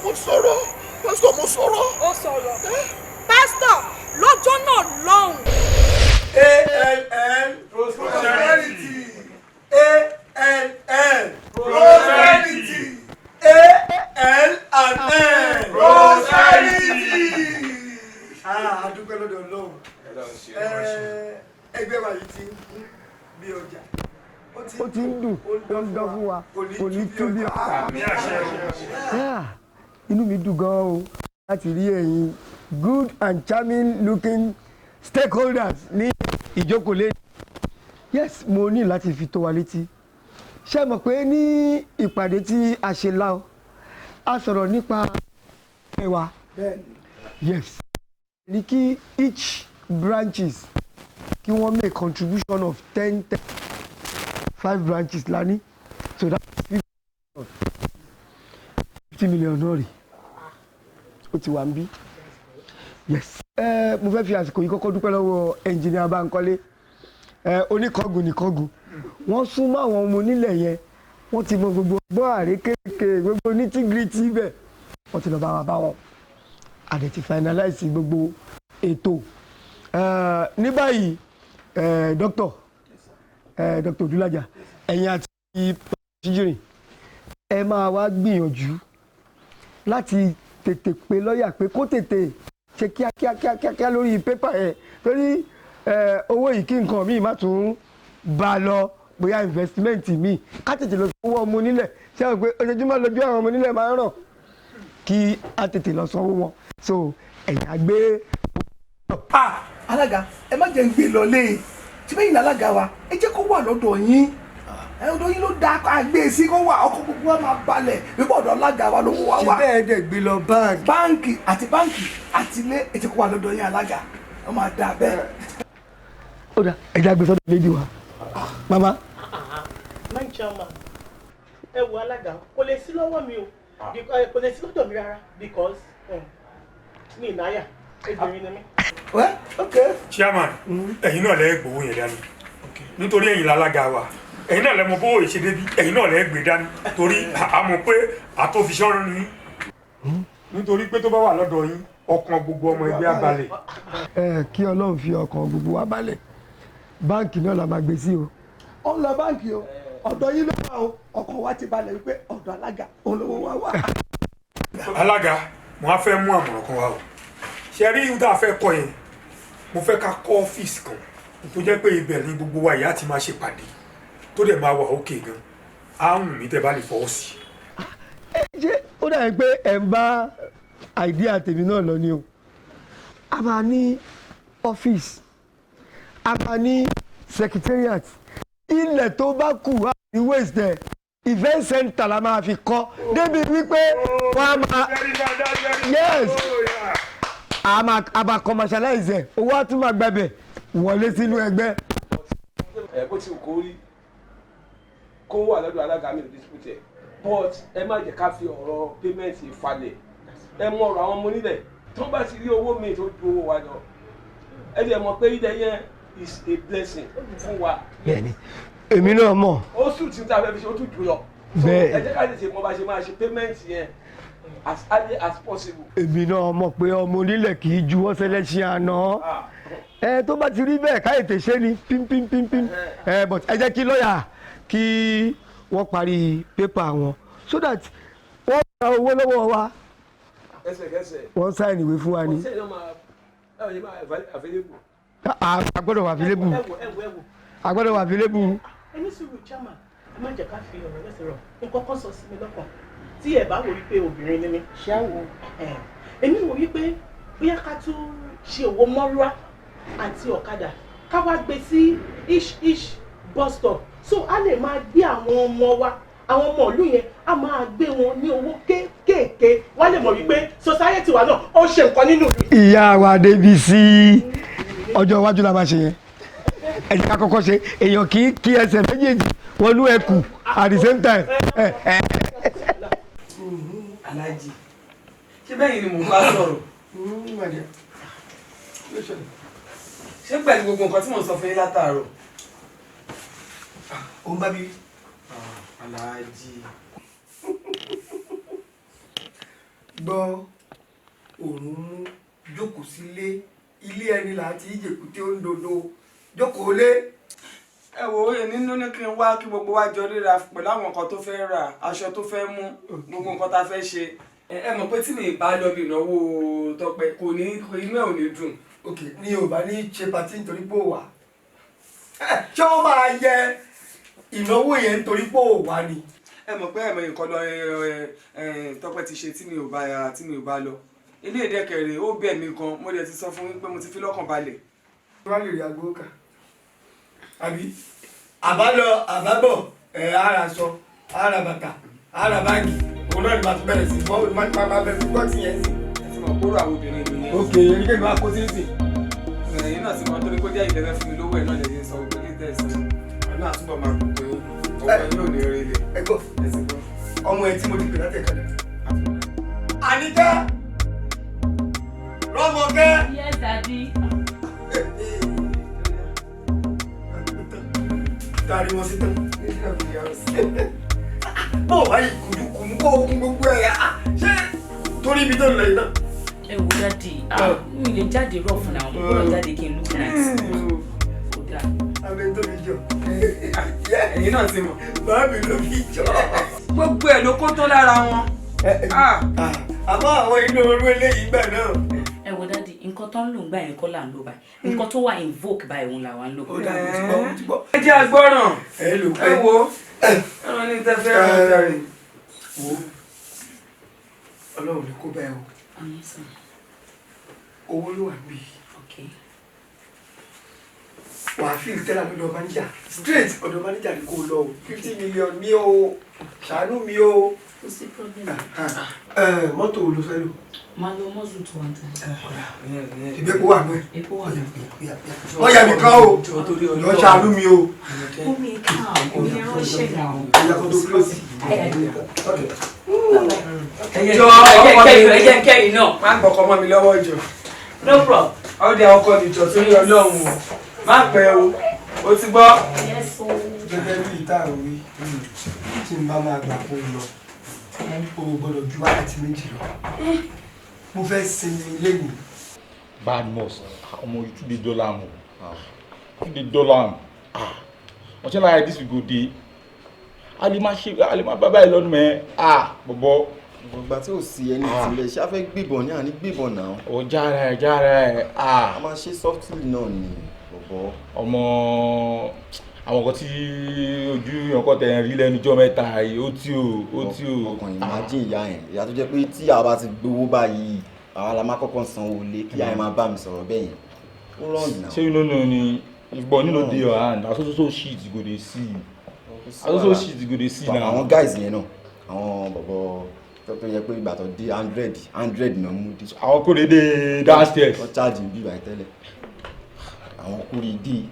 Mo sọ̀rọ̀, pásítọ̀, mo sọ̀rọ̀. Ó sọ̀rọ̀. Pásítọ̀, lọ́jọ́ náà lọ́hùn. ALL prosperity. ALL prosperity. AL and N prosperity. Ah, a dúpẹ́ lọ́dọ̀ Ọlọ́run. Ẹgbẹ́ wa yìí ti ń kún bí ọjà. Ó ti ń dùn, ó ń dán fún wa, kò ní tú bí ọ̀tá. Ah, inú mi dùn gan o láti rí ẹ̀yin good and charming looking stakeholders ní ìjókòó lé. Yes, mo ní láti fi tó wa létí. Ṣé ẹ mọ̀ pé ní ìpàdé tí a ṣe láò, a sọ̀rọ̀ nípa ẹwà. Yes, Ní kí each branches kí wọ́n make contribution of 10 10, five branches la ní, so that's 50 million náà rí, ó ti wà ń bí. Yes. Ẹ mo fẹ́ fi àsìkò yìí kọ́kọ́ dúpẹ́ lọ́wọ́ Engineer Bankole. Ẹ oníkọ́gun nìkọ́gun, wọ́n súnmọ́ àwọn ọmọ onílẹ̀ yẹn, wọ́n ti mọ gbogbo ọgbọ́n àrékérekè, gbogbo nitty-gritty ibẹ̀. Wọ́n ti lọ bá wa bá wọn, a dẹ̀ ti finalize gbogbo ètò. Ní báyìí, Doctor Odúlájà, ẹ̀yin àti Ṣíjìrìn, ẹ máa wá gbìyànjú láti tètè pe lọ́ọ̀yà pé kó tètè ṣe kíákíá kíákíá lórí paper ẹ̀, torí owó yìí, kí nǹkan míì má tún bá a lọ, bóyá investment míì, ká tètè lọ sanwó ọmọ onílẹ̀. Ṣé àwọn pé ojoojúmọ́ lójú àwọn ọmọ onílẹ̀ máa ń ràn, kí á tètè lọ sanwó wọn, so ẹ̀yà gbé. Alága, ẹ má jẹ́ ń gbé lọ lé tí bẹ́yìn lálága wa, ẹ jẹ́ kó wà lọ́dọ̀ yín. Ẹ ọ̀dọ̀ yín ló dáa ká gbé e sí, kó wà, ọkọ̀ gbogbo wa máa balẹ̀ wípé ọ̀dọ̀ alága wa lówó wa wà. Ṣe bẹ́ẹ̀ dẹ̀ gbé lọ báńkì. Báńkì àti báńkì àti ilé, ẹ jẹ́ kó wà lọ́dọ̀ yín, alága, ó máa dáa bẹ́ẹ̀. Ó dà, ẹ̀jẹ̀ àgbẹ̀ sọ́dọ̀ lady wa, mama. My chairman, ẹ wo, alága, kò lè sí lọ́wọ́ mi o, kò lè sí lọ́dọ̀ mi rárá, because mi náyà, obìnrin ni mí. Chairman, ẹ̀yin náà lẹ́ gbowó yẹn dání, nítorí ẹ̀yin lálága wa, ẹ̀yin náà lẹ́ mọ bówó ìṣe débi, ẹ̀yin náà lẹ́ gbé dání, torí a mọ̀ pé àtòfiṣọ́run ni, nítorí pé tó bá wà lọ́dọ̀ yín, ọkàn gbogbo ọmọ ẹgbẹ́ á balẹ̀. Ẹ kí Ọlọ́run fi ọkàn gbogbo wa balẹ̀. Báńkì náà la máa gbé sí o. Ó ń lọ báńkì o, ọ̀dọ̀ yín ló wà o. Ọkàn wa ti balẹ̀ wípé ọ̀dọ̀ alága òun lówó wa wà. Alága, mo á fẹ́ mú àmọ̀ràn kan wá o. Ṣe rí ihun tá a fẹ́ kọ́ yẹn, mo fẹ́ ká kọ́ ọ́fíìsì kan tó jẹ́ pé ibẹ̀ ni gbogbo wa ìyá ti máa ṣe pàdé, tó dẹ̀ máa wà ókè gan. Á wùn mí tẹ́ bá lè fọwọ́ sí i. Ṣé ó dàbí pé ẹ̀ ń bá idea tèmi náà lọ ni o? A máa ní ọ́fíìsì, a máa ní secretariat. Ilẹ̀ tó bá kù wá ní waste ẹ̀, event center la máa fi kọ́, débi wípé wọ́n á máa, yes, a máa commercialize ẹ̀, owó á tún máa gbẹbẹ̀ wọlé sínú ẹgbẹ́. Ẹ bó ti wù kó rí, kó wà lọ́dọ̀ alága, mi ò dispute ẹ̀, but ẹ má jẹ́ ká fi ọ̀rọ̀ payment falẹ̀. Ẹ mọ ọ̀rọ̀ àwọn ọmọ onílẹ̀, tó bá ti rí owó mi tó ju owó wa lọ, ẹ jẹ́ mọ̀ pé ilẹ̀ yẹn is a blessing fún wa. Bẹ́ẹ̀ni, èmi náà mọ̀. Ó sùn tí ta fẹ́ fi ṣe, ó tún jù lọ. So Bẹ́ẹ̀. ẹ jẹ́ ká tètè mọ bá ṣe máa ṣe payment yẹn as early as possible. Èmi náà mọ̀ pé ọmọ onílẹ̀ kì í juwọ́ sẹ́lẹ̀ṣin àná. Ẹ tó bá ti rí bẹ́ẹ̀, ká ètè ṣe ni pín pín pín pín. Ẹ but ẹ jẹ́ kí lọ́ọ̀yà kí wọ́n parí paper wọn, so that wọ́n gba owó lọ́wọ́ wa. Ẹsẹ̀kẹsẹ̀. Wọ́n sign ìwé fún wa ni. Kò sẹ́yìn náà máa báwo ni máa available. A gbọ́dọ̀ wà available. Ẹ wo, ẹ wo, ẹ wo. A gbọ́dọ̀ wà available. Ẹ ní sùúrù, chairman, ẹ má jẹ́ ká fi ọ̀rọ̀ lẹ́sẹ̀ rọ̀. Nǹkan kan sọ sí mi lọ́kàn, tí ẹ bá wò wípé obìnrin ni mí. Ṣé àwò èmi wò wípé bóyá ká tún ṣe òwò mọ́rúwá àti ọ̀kadà, ká wá gbé sí each each bus stop, so a lè máa gbé àwọn ọmọ wa, àwọn ọmọ ìlú yẹn, a máa gbé wọn ní owó kéékèèké, wọ́n lè mọ̀ wípé society wa náà ó ṣe nǹkan nínú ìlú. Ìyá wa Débísí, ọjọ́ iwájú la máa ṣe yẹn. Ẹ jẹ́ ká kọ́kọ́ ṣe. Èèyàn kì í kí ẹsẹ̀ méjèèjì wọnú ẹkù at the same time. Ẹ ẹ. Aláàjì, ṣé bẹ́ẹ̀ ni mò ń bá sọ̀rọ̀? Ṣé pẹ̀lú gbogbo nǹkan tí mò ń sọ fún yín látàárọ̀? Ó ń bá mi. Aláàjì. Gbọ́, òòrùn mú, jókòó sílé. Ilé ẹni là á ti jèkúté ó ń dodo, jókòó lé. Ẹ wo, èmi ló ní kí n wá kí gbogbo wa jọ ríra pẹ̀lú àwọn nǹkan tó fẹ́ rà, aṣọ tó fẹ́ mú, gbogbo nǹkan tá a fẹ́ ṣe. Ẹ mọ̀ pé tí mi bá lọ bí ìnáwó Tọ́pẹ́, kò ní, inú ẹ̀ ò ní dùn. Ok, ní o bá ní ṣe party nítorí pé ó wà, ṣé wọ́n máa yẹ ìnáwó yẹn nítorí pé ó wà ni? Ẹ mọ̀ pé ẹ̀mọ nǹkan lọ Tọ́pẹ́ ti ṣe tí mi ò bá lọ ilé ìdẹ́kẹ̀rẹ̀, ó bẹ̀ mí gan. Mo dẹ̀ ti sọ fún yín pé mo ti fi lọ́kàn balẹ̀. Wọ́n lè rí aago kà àbí àbálọ àbábọ̀ ẹ̀, ara aṣọ, ara bàtà, ara báàgì, òun náà ni màá tún bẹ̀rẹ̀ sí gbọ́, màá bẹ̀rẹ̀ sí gbọ́ tìyẹn sí. Ẹ ti mọ̀ pé kóró àwọn obìnrin nìyẹn. Ok, ẹni máa kó sí sí. Ẹ̀yin náà ti mọ torí kó jẹ́ ìtẹ́fẹ́ fún mi lówó ẹ̀ náà lè ṣe sọ gbogbo ilé tẹ̀sán. Ọlọ́run àtúbọ̀ máa kú pé ọmọ ẹ̀ yóò ní eré lè. Ẹ gbọ́, ọmọ ẹ tí mo ti pè láti ẹ̀ka náà. Àníkẹ́! Rọ́mọkẹ́! Yes, daddy. Tari wọn sí tán. Bó o bá yìí kùdùkùn kó o kún gbogbo ẹ̀ ṣé torí ibi tó ń lọ yìí náà. Ẹ wo daddy, mi lè jáde rough now, mo gbọ́dọ̀ jáde kí n look nice. Kò dáa. Abẹ́ tó fi jọ. Ẹ̀yin náà ti mọ̀. Bàbá mi ló fi jọ. Gbogbo ẹ̀ ló kó tó lára wọn. Àmọ́ àwọn inú orú eléyìí gbà náà. Ẹ wo daddy, nǹkan tó ń lò ń gbà yẹn kọ́ là ń lò báyìí. Nǹkan tó wà in vogue báyìí òun làwa ń lò. Ó dà, mo ti gbọ́, mo ti gbọ́. Ẹ jẹ́ agbọ́ràn. Ẹ lò pẹ́. Ẹ wo ẹran ní tẹ́fẹ́ ẹran jàre. Wo Ọlọ́run ní kó bẹ́ẹ̀ o. Owó ló wà níbí. Wà á fíìlì tẹ́lá lọ́dọ̀ máníjà. Straight ọ̀dọ̀ máníjà ni kò lọ o. 50 million mi o. Ṣàánú mi o. Kò sí problem. Mọ́tò wo ló fẹ́ lò? Máa lo mọ́sù tó wà tán. Ìgbé kó wà nù ẹ̀. Epo wà nù. Wọ́n yà mí kán o. Lọ ṣàánú mi o. Omi ká omi ránṣẹ́ náà. Ìyá kan tó close. Jọ ọkọ mi ẹ jẹ́ kẹ́yìn náà. Má gbọ́kọ mọ́ mi lọ́wọ́ jọ. No problem. Ọdẹ ọkọ mi jọ torí Ọlọ́run o. Má pẹ́ o. O ti gbọ́. Yes o. Gẹ́gẹ́ bí ìta òwe, tí n bá máa gbà kó lọ, o gbọ́dọ̀ ju wákàtí 2 lọ. Mo fẹ́ sinmi lẹ́yìn. Badmus, ọmọ, you too dey dull am o. You dey dull am. Ah, until like this we go dey. A lè máa ṣe, a lè máa bá báyìí lọ́nu mẹ́. Ah, bọ̀bọ̀. Ìgbà tí ò sí ẹni tìlẹ̀ ṣé a fẹ́ gbébọn ní àní gbébọn náà. Ó jára ẹ̀, jára ẹ̀. Ah. A máa ṣe softly náà ni bọ̀bọ̀. Ọmọ, àwọn nǹkan tí ojú ọkọ tẹ̀ ń rí lẹ́nu ijọ́ mẹ́ta yìí, ó tí o, ó tí o. Ọkàn imagine ìyá yẹn, ìyá tó jẹ́ pé tí àwa bá ti gbowó báyìí, àwa la máa kọ́kọ́ sanwó lé kí ìyá yẹn máa bá mi sọ̀rọ̀ bẹ́ẹ̀ yẹn. Ó wrong now. Ṣé you no know ni if money no dey your hand, na so so so shit you go dey see. Na so so shit you go dey see now. Àwọn guys yẹn náà, àwọn bọ̀bọ̀ tó yẹ pé ìgbà tó dé 100 100 náà mú dé. Àwọn kò dé downstairs. Wọ́n charge bí ìgbà tẹ́lẹ̀. Àwọn kórè dé.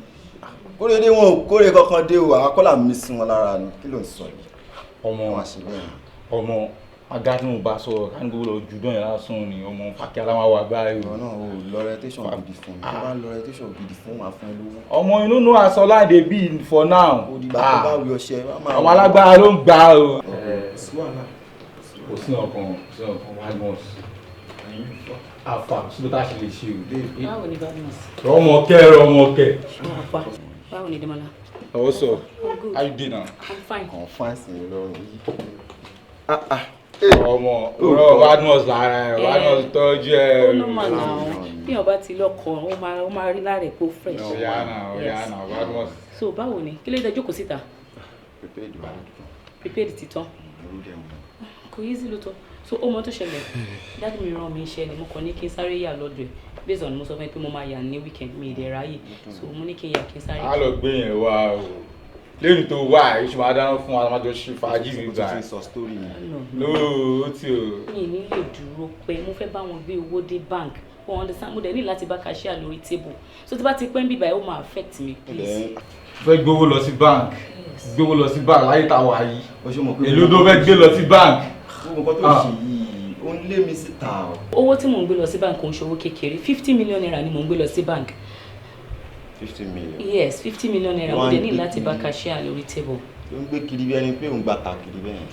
Kórè dé wọn ò kórè kankan dé o, àwọn kọ́là mi sí wọn lára ni, kí ló ń sọ yìí? Ọmọ ọmọ aga tí mo bá sọ̀rọ̀ ká ní gbogbo lọ jù dán yẹn lásán ni ọmọ fàkí aláwọ̀ wà báyìí. Ìwọ náà o lọ orientation gidi fún mi, tó bá lọ orientation gidi fún wa fún ẹ lówó. Ọmọ, you no know as Ọláìdé be for now. Òdìgbà tó bá wí ọṣẹ, wá máa. Àwọn alágbára ló ń gbà o. Kò sí wàhálà. Kò sí ọkàn, kò sí ọkàn Badmus. Àfà síbi tá a ṣe lè ṣe o. Báwo ni Badmus? Rọmọkẹ́, Rọmọkẹ́. Báwo ni Demola? Also, I'm good. How you dey now? I'm fine. Kàn fine sí i lọ́rùn yìí. Ọmọ, ọ̀rọ̀ Badmus lára ẹ̀, Badmus tọ́jú ẹ̀. Ó normal now. Bí èèyàn bá ti lọ́kọ, ó máa rí lára ẹ̀ pé ó fresh. Ọ̀yá náà, ọ̀yá náà, Badmus. So báwo ni? Kí ló dé jókòó síta? Prepaid wà lójú. Prepaid ti tán. Kò easy lóòótọ́. So ó mọ tó ṣẹlẹ̀. Daddy mi rán mi iṣẹ́ ni mo kàn ní kí n sáré yà lọ́dọ̀ ẹ̀. Based on mo sọ fún ẹ pé mo máa yà ní weekend, mi ì dẹ̀ ráyè. So mo ní kí n yà kí n sáré. A lọ gbé yẹn wá o. Lẹ́yìn tó wà, iṣu máa dáná fún wa, máa jọ ṣe fàájì mi gbà. Ó ti sọ story yẹn. No, ó ti o. Mi ní lè dúró pé mo fẹ́ bá wọn gbé owó dé bank. Wọ́n understand, mo dẹ̀ ní láti bá cashier lórí table. So tí bá ti pẹ́ ń bíbá ẹ̀, ó máa affect me, please. Fẹ́ gbówó lọ sí bank. Gbówó lọ sí bank láyé tá a wà yìí. Mọ̀ pé Èló tó fẹ́ gbé lọ sí bank? Gbogbo nǹkan tó ń ṣe yìí, ó ń lé mi síta o. Owó tí mò ń gbé lọ sí bank kò ń ṣòwò kékeré. 50 million naira ni mò ń gbé lọ sí bank. 50 million. Yes, 50 million naira. Mo dẹ̀ ní láti bá cashier lórí table. Ló ń gbé kiri bí ẹni pé òun gba ta kiri bẹ́ẹ̀.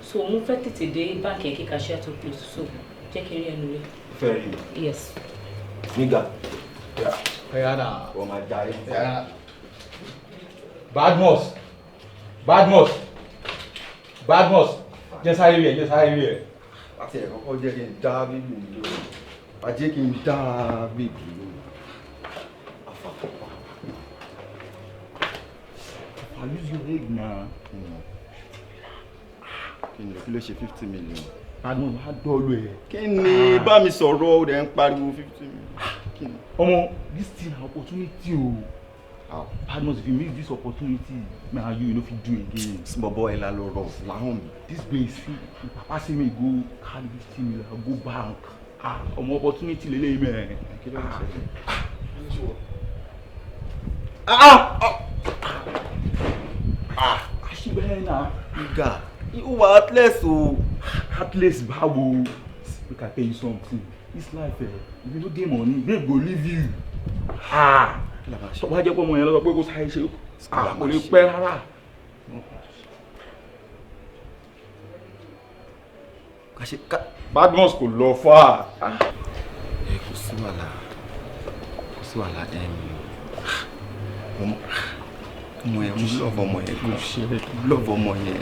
So mo fẹ́ tètè dé báńkì yẹn kí cashier tó close, so jẹ́ kí n rí ẹnu rẹ̀. Fẹ́ rí mi? Yes. Nígà. Ẹ̀yà náà. Wọ́n máa darí. Badmus, Badmus, Badmus, jẹ́ sáré rí ẹ, jẹ́ sáré rí ẹ. Láti ẹ̀ kọ́kọ́ jẹ́ kí n dá baby mi lóhùn. Ajé kí n dá baby lóhùn. Afa. I use your leg na. Kí ni, kí ló ṣe 50 million? Badmus, wàá dọ́ọ̀lù ẹ̀. Kí ni? Bá mi sọ̀rọ̀, ó dẹ̀ ń pariwo 50 million. Kí ni? Ọmọ, this thing na opportunity o. Badmus, if you miss this opportunity, me and you, you no fit do again. Bọ̀bọ̀ ẹ̀ la lọ rọ̀ láhùn mi. This place, see, papa say me go carry 50 million, go bank. Ah, ọmọ opportunity lélẹ́yìí mẹ́. Kí ló ń ṣẹlẹ̀? Ah! Ah! Aṣíbẹ̀rẹ̀ náà. Ìgà, ó wà heartless o. Heartless báwo? Make I tell you something. This life, eh, if you no get money, babe go leave you. Ah! Tó bá jẹ́ pé ọmọ yẹn lọ sọ pé kó sáré ṣe, ah, kò lè pẹ́ rárá. Badmus kò lọ fà. Ẹ kò sí wàhálà, kò sí wàhálà. Ọmọ yẹn, mo love ọmọ yẹn gan, mo love ọmọ yẹn,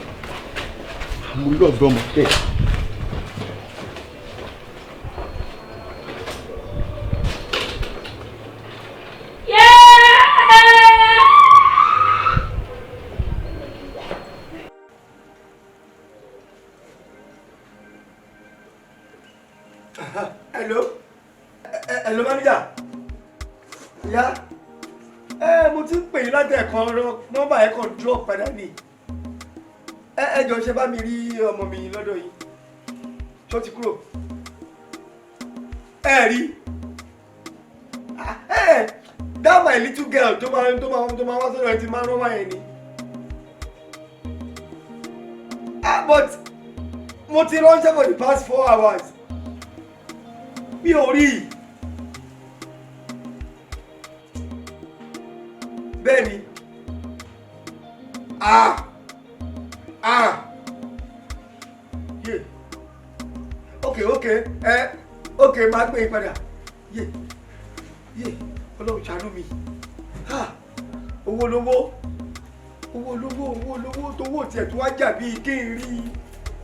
mo love ọmọ yẹn. Hello, hello manager. Ya, ẹ mo ti ń pè yín láti ẹ̀kan, nọ́mbà ẹ̀ kan drop padà ní. Ẹ jọ, ṣe bá mi rí ọmọ mi lọ́dọ̀ yín tó ti kúrò? Ẹ rí ẹ, that my little girl tó máa wá sọ́dọ̀ ẹ ti máa rán wáyé ni. Ah, but mo ti ránṣẹ́ for the past 4 hours, mi ò rí i. Bẹ́ẹ̀ ni. Ah ah, ye, ok, ẹ ok, máa gbé yín padà. Ye ye, Ọlọ́run ṣàánú mi. Ah, owó lówó, owó lówó, owó lówó, tówó tiẹ̀ tó wá jà bíi kí n rí,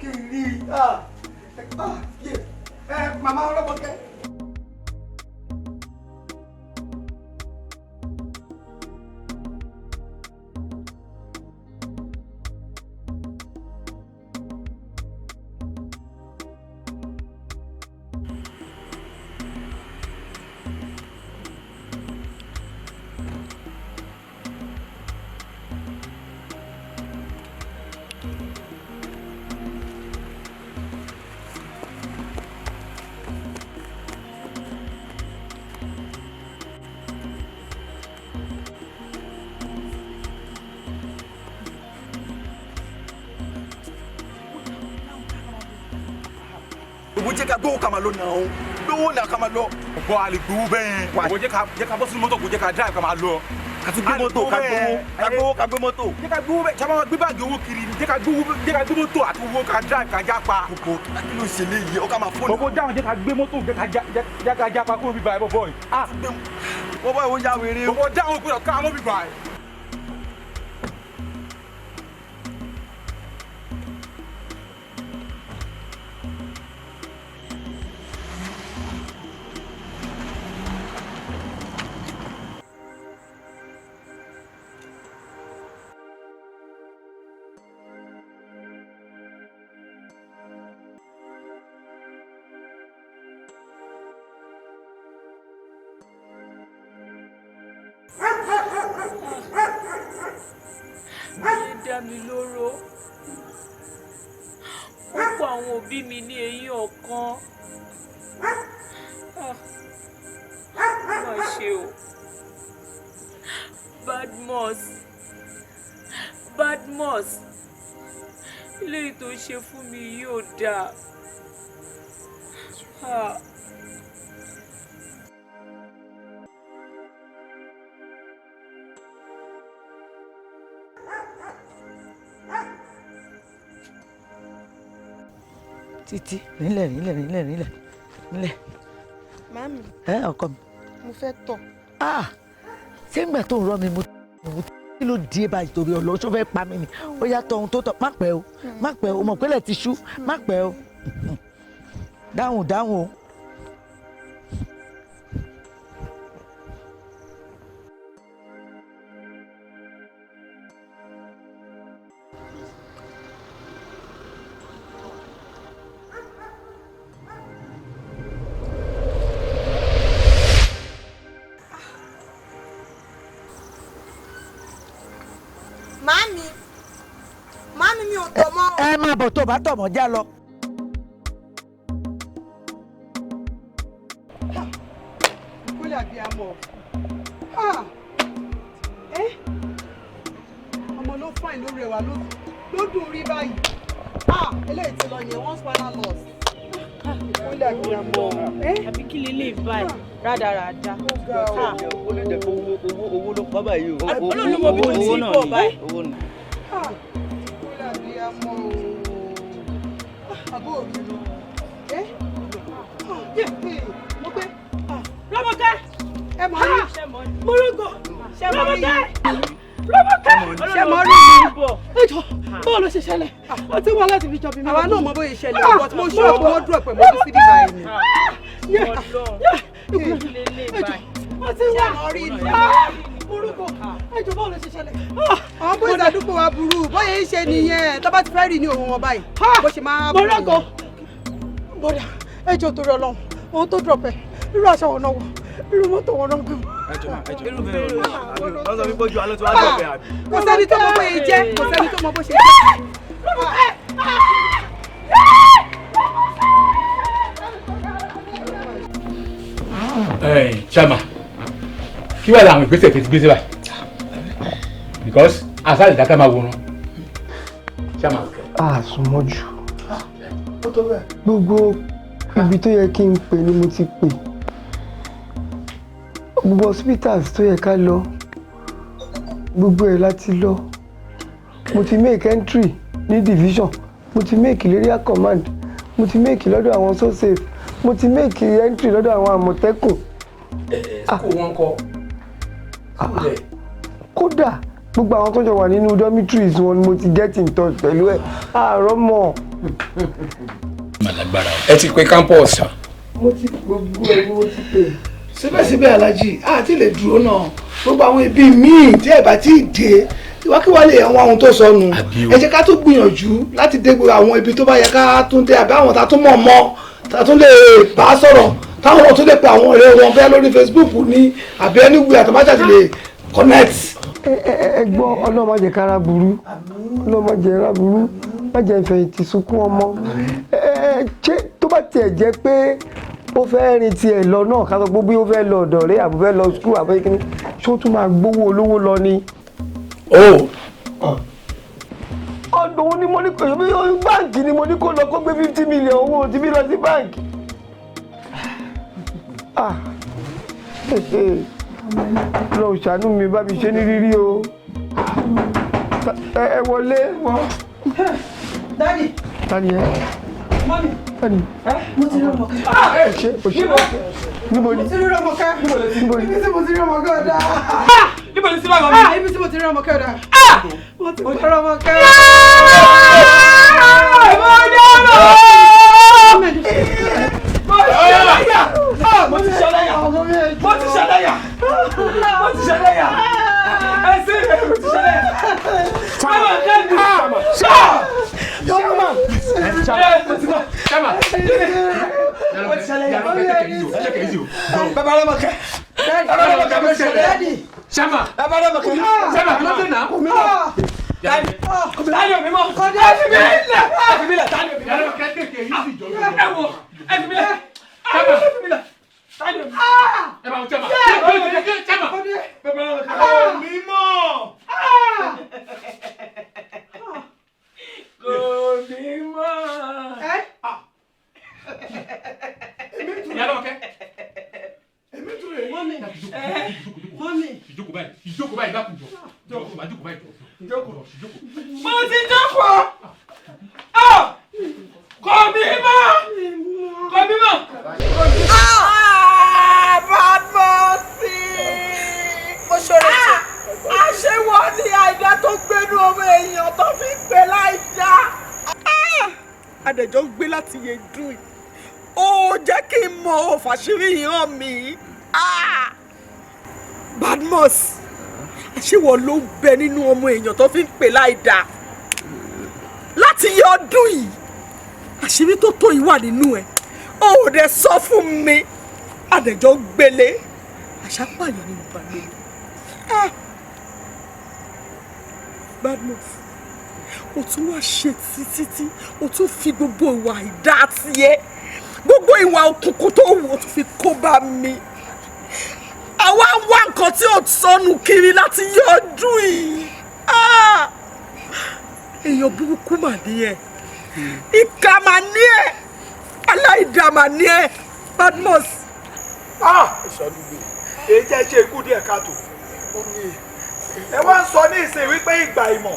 kí n rí. Ah ah, ye, ẹ màmá ọlọ́mọkẹ́. Owó, jẹ́ ká gbówó ká máa lọ nà ó, gbówó nà ká máa lọ. Ọ̀pọ̀ a lè gbowó bẹ́ẹ̀. Wò, jẹ́ ká bọ́ sínú mọ́tò, kò jẹ́ ká drive ká máa lọ. Ká tún gbé mọ́tò, ká gbowó, ká gbowó, ká gbé mọ́tò. Jẹ́ ká gbowó bẹ́ẹ̀, sábà máa gbé báàgì owó kiri ni. Jẹ́ ká gbowó, jẹ́ ká gbé mọ́tò àti owó, ká drive ká jápa. Kòkò, kí ló ṣe léyìí? Ó ká máa fóònù. Bọ̀bọ̀ dáhùn, jẹ́ ká gbé mọ́tò, jẹ́ ká jápa kúrò bíbá ẹ̀ bọ̀bọ̀ yìí. Bọ́bọ́ ìwọ ya wèrè. Bọ̀bọ̀ dáhùn, kúrò ká mọ́ bíbá ẹ̀. Ayé dá mi lóró, ó kó àwọn òbí mi ní eyín ọ̀kan. Ah, má ṣe o. Badmus, Badmus, eléyìí tó ṣe fún mi yóò dáa. Ah. Títí, nílẹ̀ nílẹ̀ nílẹ̀ nílẹ̀ nílẹ̀. Màámi. Ẹ ọkọ mi. Mo fẹ́ tọ̀. Ah, ṣé ńgbà tó ń rọ mi mo kí ló dé báyìí? Torí ọlọ́ ṣó fẹ́ pa mí ni? Ó yá, tọ ohun tó tọ̀, má pẹ́ o, má pẹ́ o, mọ̀ pẹ́lẹ̀ ti ṣú, má pẹ́ o. Dáhùn, dáhùn o. Mi ò tọ̀ mọ́. Ẹ máa bọ̀ tó bá tọ̀ mọ́, já lọ. Kúlẹ̀ àbíamọ. Ọmọ ló fine, ló rẹwà, ló dùn rí báyìí. Eléyìí ti lọ yẹn, once final loss. Kúlẹ̀ àbíamọ. Àbí kí lè báyìí rádaràda. Ó lè jẹ́ pé owó ló pa báyìí o. Ọlọ́run ló mọ bí mo ti bọ̀ báyìí. Owó ni. Kúlẹ̀ àbíamọ o. Àbó òbí lọ. Mo pé. Rọ́mọkẹ́. Ẹ mọ̀ rí. Morúkọ. Rọ́mọkẹ́. Rọ́mọkẹ́. Ṣé mo rí mi? Ẹ jọ, báwo ló ṣe ṣẹlẹ̀? Ó ti wá láti fi jọ bí mi. Àwa náà mọ bóyá ìṣẹ̀lẹ̀, but mo ṣọ́ ọ̀pọ̀ wọ́n dúró pẹ̀ mọ́ sí bíbá yìí ni. Ó ti wá. Ṣé mo rí mi? Morúkọ. Ẹ jọ, báwo ló ṣe ṣẹlẹ̀? Àwọn bóyá àdúgbò wa burú, bóyá ń ṣe nìyẹn, tó bá ti fẹ́ rí ní òun wọn báyìí. Bó ṣe máa burú. Morúkọ. Bọ́dà, ẹ jọ, torí Ọlọ́run, ohun tó drop ẹ̀, irú aṣọ wọn náà wọ̀, irú mọ́tò wọn náà gùn. Wọ́n sọ wípé ojú alẹ́ tí wàá dọ̀bẹ̀ àbí. Kò sẹ́ni tó mọ bóyá jẹ́, kò sẹ́ni tó mọ bó ṣe jẹ́. Chairman, kí wàá làwọn ìgbésẹ̀ tó ti gbé sí báyìí? Because àṣà ìdáká máa wòran. Chairman. A sùn mọ́jú. Gbogbo ibi tó yẹ kí n pè ni mo ti pè, gbogbo hospitals tó yẹ ká lọ, gbogbo ẹ̀ láti lọ. Mo ti make entry ní division, mo ti make area command, mo ti make lọ́dọ̀ àwọn so safe, mo ti make entry lọ́dọ̀ àwọn Àmọ̀tẹ́kùn. Kó wọn kọ. Kódà gbogbo àwọn tó jọ wà nínú dormitories wọn ni mo ti get in touch pẹ̀lú ẹ̀, àárọ̀ mọ̀. Ẹ ti pe campus. Mo ti gbogbo ẹ ni mo ti pè. Síbẹ̀síbẹ̀, alájì, àti lè dúró náà, gbogbo àwọn ibi míì tí ẹ bá tí ì dé, ìwákíwá lè àwọn ohun tó sọnù. Ẹ jẹ́ ká tún gbìyànjú láti dé gbogbo àwọn ibi tó bá yẹ ká tún dé, àbí àwọn tá tún mọ̀ mọ́, tá tún lè bá sọ̀rọ̀, táwọn náà tún lè pe àwọn ọ̀rẹ́ wọn bẹ́ẹ̀ lórí Facebook ní àbí anywhere àtàmájà ti lè connect. Ẹ ẹ gbọ́, Ọlọ́run má jẹ́ kára burú, Ọlọ́run má jẹ́ kára burú, má jẹ́ ìfẹ̀yìntì sunkún ọmọ. Ẹ ẹ, ṣé tó bá tiẹ̀ jẹ́ pé ó fẹ́ rin tiẹ̀ lọ náà, ká sọ pé bí ó fẹ́ lọ ọ̀dọ̀ rẹ̀ àbí fẹ́ lọ school àbí kíní, ṣé ó tún máa gbówó olówó lọ ni? Ọdún òun ni mo ní kò báǹkì ni mo ní kó lọ kó gbé 50 million owó tí bí lọ sí báǹkì. Ah, lọ ṣàánú mi, bá mi ṣe ní rírí o. Ẹ wọlé wọ. Daddy. Tani ẹ? Mummy. Tani? Mo ti rí Rọ́mọkẹ́. Ẹ ṣe o ṣe. Níbo ni? Mo ti rí Rọ́mọkẹ́. Níbo ni? Ibi tí mo ti rí Rọ́mọkẹ́ ọ̀dà. Níbo ni sí bàbá mi? Ibi tí mo ti rí Rọ́mọkẹ́ ọ̀dà. Mo ti rí Rọ́mọkẹ́. Mo dáná! Mo ṣẹlẹ́yà! Mo ti ṣẹlẹ́yà! Mo ti ṣẹlẹ́yà! Mo ti ṣẹlẹ́yà! Ẹ sí mi, mo ti ṣẹlẹ́yà! Bàbá kẹ́mi! Chairman! Chairman! Mo ti ṣẹlẹ́yà! Bàbá Rọ́mọkẹ́! Bàbá Rọ́mọkẹ́, mo ṣẹlẹ̀! Chairman! Bàbá Rọ́mọkẹ́! Chairman, kí ló dé náà? Tani omi mọ! Ẹ fi mi lẹ̀! Ẹ fi mi lẹ̀! Tani omi mọ! Ẹ wo! Ẹ fi mi lẹ̀! Ẹ fi mi lẹ̀! Tani omi mọ! Ẹ bá wọn, chairman. Chairman. Omi mọ̀! Kò ní mọ̀. Ìyá Rọ́mọkẹ́. Mummy. Mummy. Ìjókòó báyìí, ìjókòó báyìí, dákun jọ. Jókòó báyìí, jókòó báyìí, jókòó. Jókòó. Mo ti jókòó. Kò ní mọ̀! Kò ní mọ̀! Badmus! Mo ṣòro ṣe. Àṣewọ́ ni àìdá tó gbénú ọmọ èèyàn tó fi ń pè láìdá. Adẹ̀jọ́ ń gbé láti yẹ dùn yìí. Ó jẹ́ kí n mọ òfàṣírí yìí hàn mí. Badmus, àṣewọ́ ló ń bẹ nínú ọmọ èèyàn tó fi ń pè láìdá. Láti yẹ ọdún yìí, àṣírí tó tó yìí wà nínú ẹ̀. Ó dẹ̀ sọ fún mi. Adẹ̀jọ́ gbélé. Àṣà pààyàn ni mo bá gbélé. Badmus, O tún wá ṣe títí tí o tún fi gbogbo ìwà ìdá tiẹ̀, gbogbo ìwà òkùnkùn tó wù, o tún fi kó bá mi. Àwa ń wá nǹkan tí ò sọnù kiri láti yọ ọdún yìí. Ah! Èèyàn burúkú mà ní ẹ, ìkà mà ní ẹ, aláìdá mà ní ẹ, Badmus. Èyí tẹ́ ṣe ikú díẹ̀ káàtó. Ẹ wá ń sọ ní ìsìn wípé ìgbà ìmọ̀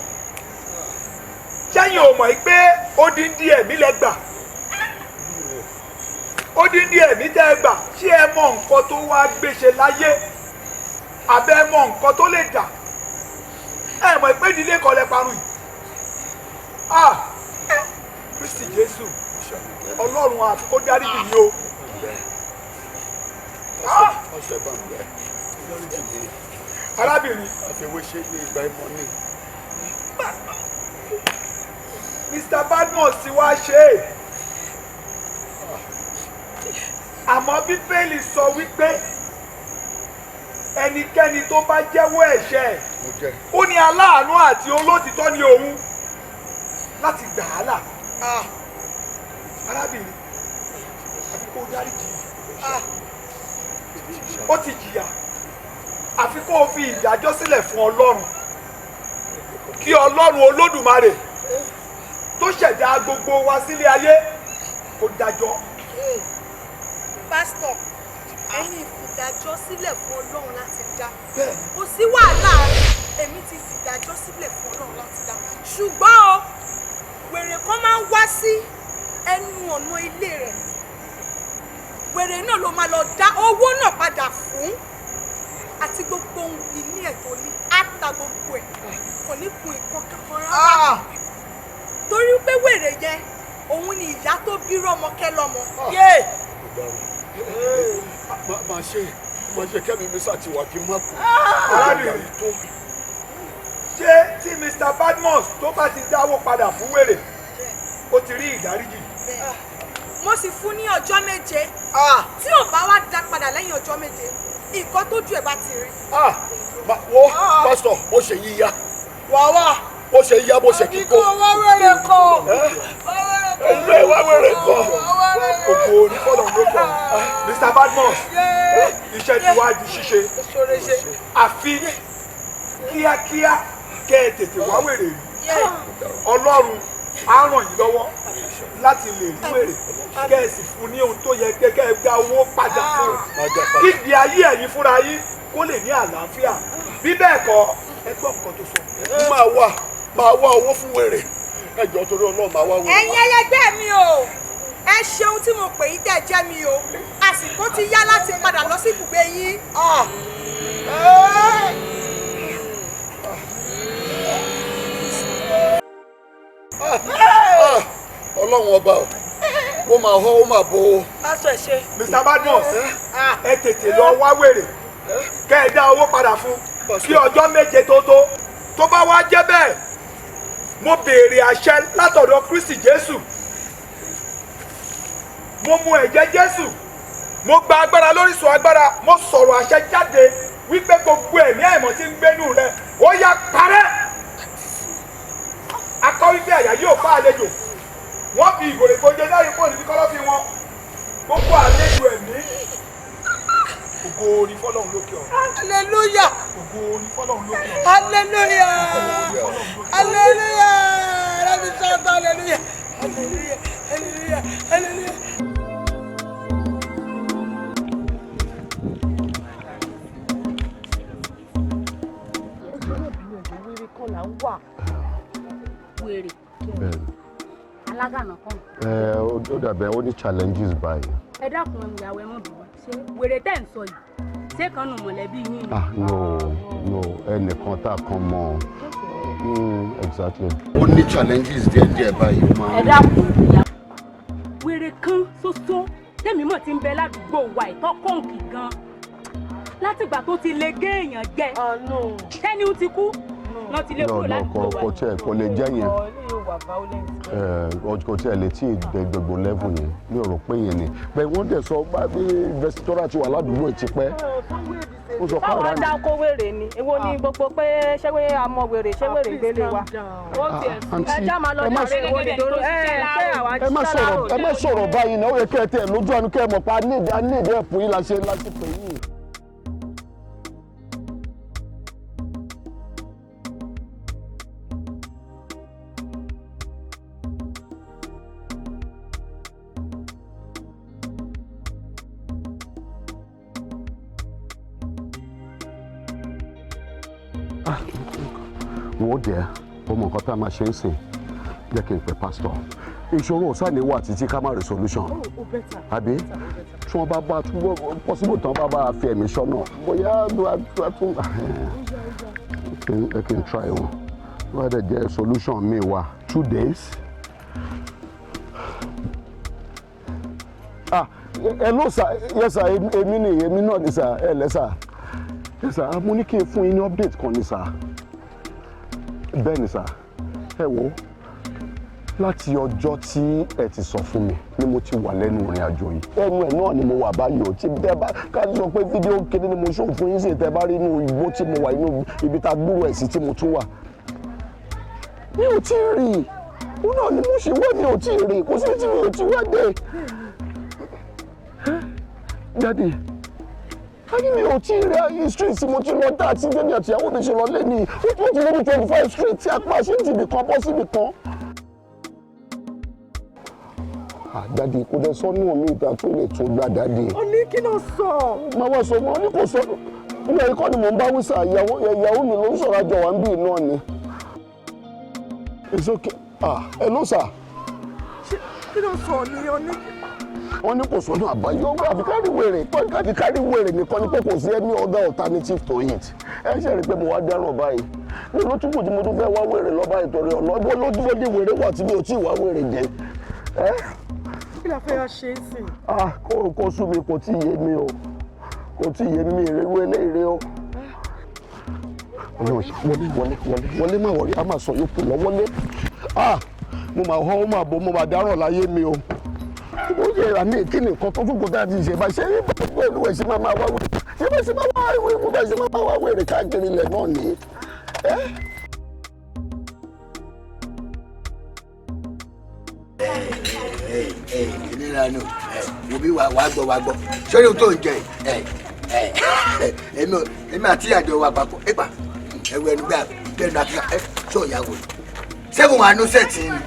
sẹ́yìn ò mọ̀ pé odindi ẹ̀mí lẹ gbà, odindi ẹ̀mí tẹ́ ẹ gbà. Ṣé ẹ mọ nǹkan tó wá gbéṣe láyé, àbẹ́ mọ nǹkan tó lè dà? Ẹ mọ̀ pé ìdílé kan lẹ parun yìí. Ah, Kristi Jésù, Ọlọ́run àfi kó dáríjì yín o. Ọ̀sẹ̀ bá ń bẹ. Arábìnrin, àfiwé ṣe ní ìgbà ìmọ̀ ni. Mr. Badmus ti wá ṣe é, àmọ́ Bíbélì sọ wípé ẹnikẹ́ni tó bá jẹ́wọ́ ẹ̀ṣẹ̀ ẹ̀, ó ní aláàánú àti olótìtọ́ ni òun láti gbà á là. Arábìnrin, àfi kó dáríjì, ó ti jìyà, àfi kó o fi ìdájọ́ sílẹ̀ fún Ọlọ́run, kí Ọlọ́run Olódùmarè tó ṣẹ̀dá gbogbo wa sílé ayé kó dájọ́. Pásítọ̀, ẹ̀yin ìfìdájọ́ sílẹ̀ fún Ọlọ́run láti dá. Kò sí wàhálà, èmi ti fìdájọ́ sílẹ̀ fún Ọlọ́run láti dá. Ṣùgbọ́n o, wèrè kan máa ń wá sí ẹnu ọ̀nà ilé rẹ̀. Wèrè náà ló máa lọ dá owó náà padà fún, àti gbogbo ohun ìní ẹ̀ tó ní, á ta gbogbo ẹ̀, kò ní kun ìkan kankan rárá. Torí pé wèrè yẹn, òun ni ìyá tó bí Rọ́mọkẹ́ lọ́mọ. Máa ṣe máa ṣe kẹ́mi mi sáà ti wà kí n má kú. Arábìnrin, ṣé tí Mr. Badmus tó bá ti dáwó padà fún wèrè, ó ti rí ìdáríjì? Mo sì fún ní ọjọ́ 7. Tí ò bá wá dá padà lẹ́yìn ọjọ́ 7, nǹkan tójú ẹ̀ bá ti rí. Wo pásítọ̀, bó ṣe yíya. Wà wá. Bó ṣe yíya, bó ṣe kíkó. Àbíkó wá wèrè kọ. Ẹgbẹ́ wá wèrè kọ. Ògo ní fọlọ́n ló kọ. Mr. Badmus, iṣẹ́ ti wá di ṣíṣe. Àfi kíákíá kẹ́ ẹ tètè wá wèrè rí. Ọlọ́run á ràn yín lọ́wọ́ láti lè rí wèrè, kẹ́ ẹ sì fún ní ohun tó yẹ, kẹ́ ẹ gba owó padà fún un, kí ìgbé ayé ẹ̀yin fúnra yín kó lè ní àlàáfíà. Bí bẹ́ẹ̀ kọ́, ẹ gbọ́ nǹkan tó sọ. Máa wá owó fún wèrè. Ẹ jọ̀ọ́ torí Ọlọ́run, máa wá wèrè. Ẹ̀yin ẹlẹgbẹ́ mi o, ẹ ṣeun tí mo pè yín tẹ́ jẹ́ mi o. Àsìkò ti yá láti padà lọ sí ibùgbé yín. Ọlọ́run ọba o, ó máa họ́, ó máa bo o. Pásítọ̀, ẹ ṣe. Mr. Badmus, ẹ tètè lọ wá wèrè, kẹ́ ẹ dá owó padà fún, kí ọjọ́ 7 tó tó. Tó bá wá jẹ́ bẹ́ẹ̀, mo béèrè àṣẹ látọ̀dọ̀ Kristi Jésù. Mo mu ẹ̀jẹ̀ Jésù, mo gba agbára lórísun agbára, mo sọ̀rọ̀ àṣẹ jáde wípé gbogbo ẹ̀mí àìmọ̀ tí ń gbénú rẹ, ó yá parẹ́. Akọ wípé àyà yóò bá àlejò, wọ́n fi ìgòrè gbòjé láyé fóònù ní kọ́lọ́fín wọn, gbogbo àlejò ẹ̀mí. Ògo ni fọ́lọ́run lókè ọ̀run. Hallelujah. Ògo ni fọ́lọ́run lókè ọ̀run. Hallelujah. Hallelujah. Let me shout hallelujah. Hallelujah. Hallelujah. Hallelujah. Wèrè kan là ń wà. Wèrè. Bẹ́ẹ̀ni. Alágànà kan. Ẹ ó dàbẹ̀ ó ní challenges báyìí. Ẹ dákun, ẹ ìyàwó, ẹ mọ̀ bínú. Ṣé wèrè tẹ́ ń sọ yìí, ṣé kan nù mọ̀lẹ́bí yín ni? Ah, no, no, ẹnìkan tá a kan mọ̀. Exactly. Ó ní challenges díẹ̀ díẹ̀ báyìí. Ó máa Ẹ dákun, ìyàwó. Wèrè kan ṣoṣo tèmi mọ̀ ti ń bẹ ládùúgbò wa ìtọ́ kọ̀ǹkì gan. Látìgbà tó ti lè gé èèyàn jẹ. Tẹ́ni ó ti kú, wọ́n ti lé No, kúrò no, ládùúgbò wa. kò tiẹ̀ kò lè jẹ́ yẹn. Kò tiẹ̀ lè tí ì dé gbogbo level yẹn. Mi ò rò pé yẹn ni. Bẹ́ẹ̀ wọ́n dẹ̀ sọ bá bí investigator ti wà ládùúgbò ti pẹ́. Ó sọ Báwa pàrọ̀ dá oko wèrè ni, èwo ni gbogbo pé ṣé wé àmọ́ wèrè, ṣé wèrè gbélé wa. Àǹtí, Ẹ já máa lọ ẹ má jàre, èwo ni dòrò ẹ ṣé àwa ẹ má sọ̀rọ̀, ẹ má sọ̀rọ̀ báyìí náà. Ó yẹ kẹ́ ẹ tẹ̀ lójú àánú, kẹ́ ẹ mọ̀ pa a ní ìdí ẹ̀pù yín la ṣe láti pè yín. Wò ó dẹ́, ó mọ nǹkan tá a máa ṣe ń sìn. Jẹ́ kí n pè pásítọ̀. Ìṣòro ọ̀sán ni wà títí ká má rí solution, àbí tí wọ́n bá bá túbọ̀ possible tán bá bá a fi ẹ̀mí sọ́nà, bóyá a tún ẹ kí n try wọn, wọ́n á dẹ̀ jẹ́ solution mi wà 2 days. Ah, hello sir. Yes sir, èmi ni, èmi náà ni sir. Ẹ lẹ́ sir. Yes sir, mo ní kí n fún yín ní update kan ni sir. Bẹ́ẹ̀ ni sir. Ẹ wo, láti ọjọ́ tí ẹ ti sọ fún mi ni mo ti wà lẹ́nu ìrìn àjò yìí. Ẹnu ẹ̀ náà ni mo wà báyìí o. Tí tẹ́ bá ká sọ pé fídíò kéde ni mo ṣòwò fún yín sí, tẹ́ bá rí inú igbó tí mo wà, inú ibi tá a gbúrò ẹ̀ sí tí mo tún wà, mi ò tí ì rí i. Òun náà ni mo ṣe wá, mi ò tí ì rí i. Kò síbi tí mi ò ti wá dé. Daddy, ayé, mi ò tí ì rí ayé. Street tí mo ti lọ dá àti tèmi àti ìyàwó mi ṣe lọ lé ní, ó tún ti lé ní 25 street tí apá ṣe ń tìbì kan bọ́ síbì kan. Ah, Daddy, kò dẹ̀ sọ́nù mi ìta tó lè tún gbà, Daddy. Ó ní kí ló sọ? Máa wá sọ, mo ní kò sọ ní ẹ̀rí kọ́ ni mò ń bá wísà. Ìyàwó mi ló ń sọ̀rọ̀, àjọ wà ń bí náà ni. It's okay. Ah, hello sir. Kí ló sọ ni ó ní? Wọ́n ní kò sọ́nà àbáyọ àfi kárí wèrè, àfi kárí wèrè nìkan ni, pé kò sí any other alternative to it. Ẹ ṣe rí i pé mo wá dáràn báyìí ní olótùkù tí mo tún fẹ́ wá wèrè lọ báyìí, torí ọ̀nà ọdún lójúmọ́dé wèrè wà tí mi ò tí ì wá wèrè jẹ. Ẹ Kí la fẹ́ wá ṣe é sìn? Ah, kó sú mi, kò tí ì yé mi o, kò tí ì yé mi. Mi ìrírú eléyìí o. Ọlọ́run, wọlé, wọlé, wọlé, wọlé, má wọlé, a máa sọ yòókù lọ. Wọlé. Ah, mo máa họ́, ó máa bọ̀, mo máa dáràn láyé mi o. Ó yẹ àmì, kí ni nǹkan tó tún kó tá a ti ṣe bá ṣe ní pẹ̀lú ẹ̀, ṣe máa máa wá wèrè, ṣe bá ṣe máa wá wèrè, bá ṣe máa wá wèrè káàkiri ilẹ̀ náà ni. Ìlera nù ẹ, wo bí wàá gbọ́, wàá gbọ́ sórí ohun tó ń jẹ ẹ ẹ. Èmi àti àjọ wa papọ̀ ẹ̀pà ẹ̀wẹ̀ ẹnu gbà bẹ́ẹ̀ akíkà ẹ sọ ìyàwó sẹ́gun wà nù sẹ́ẹ̀tì ni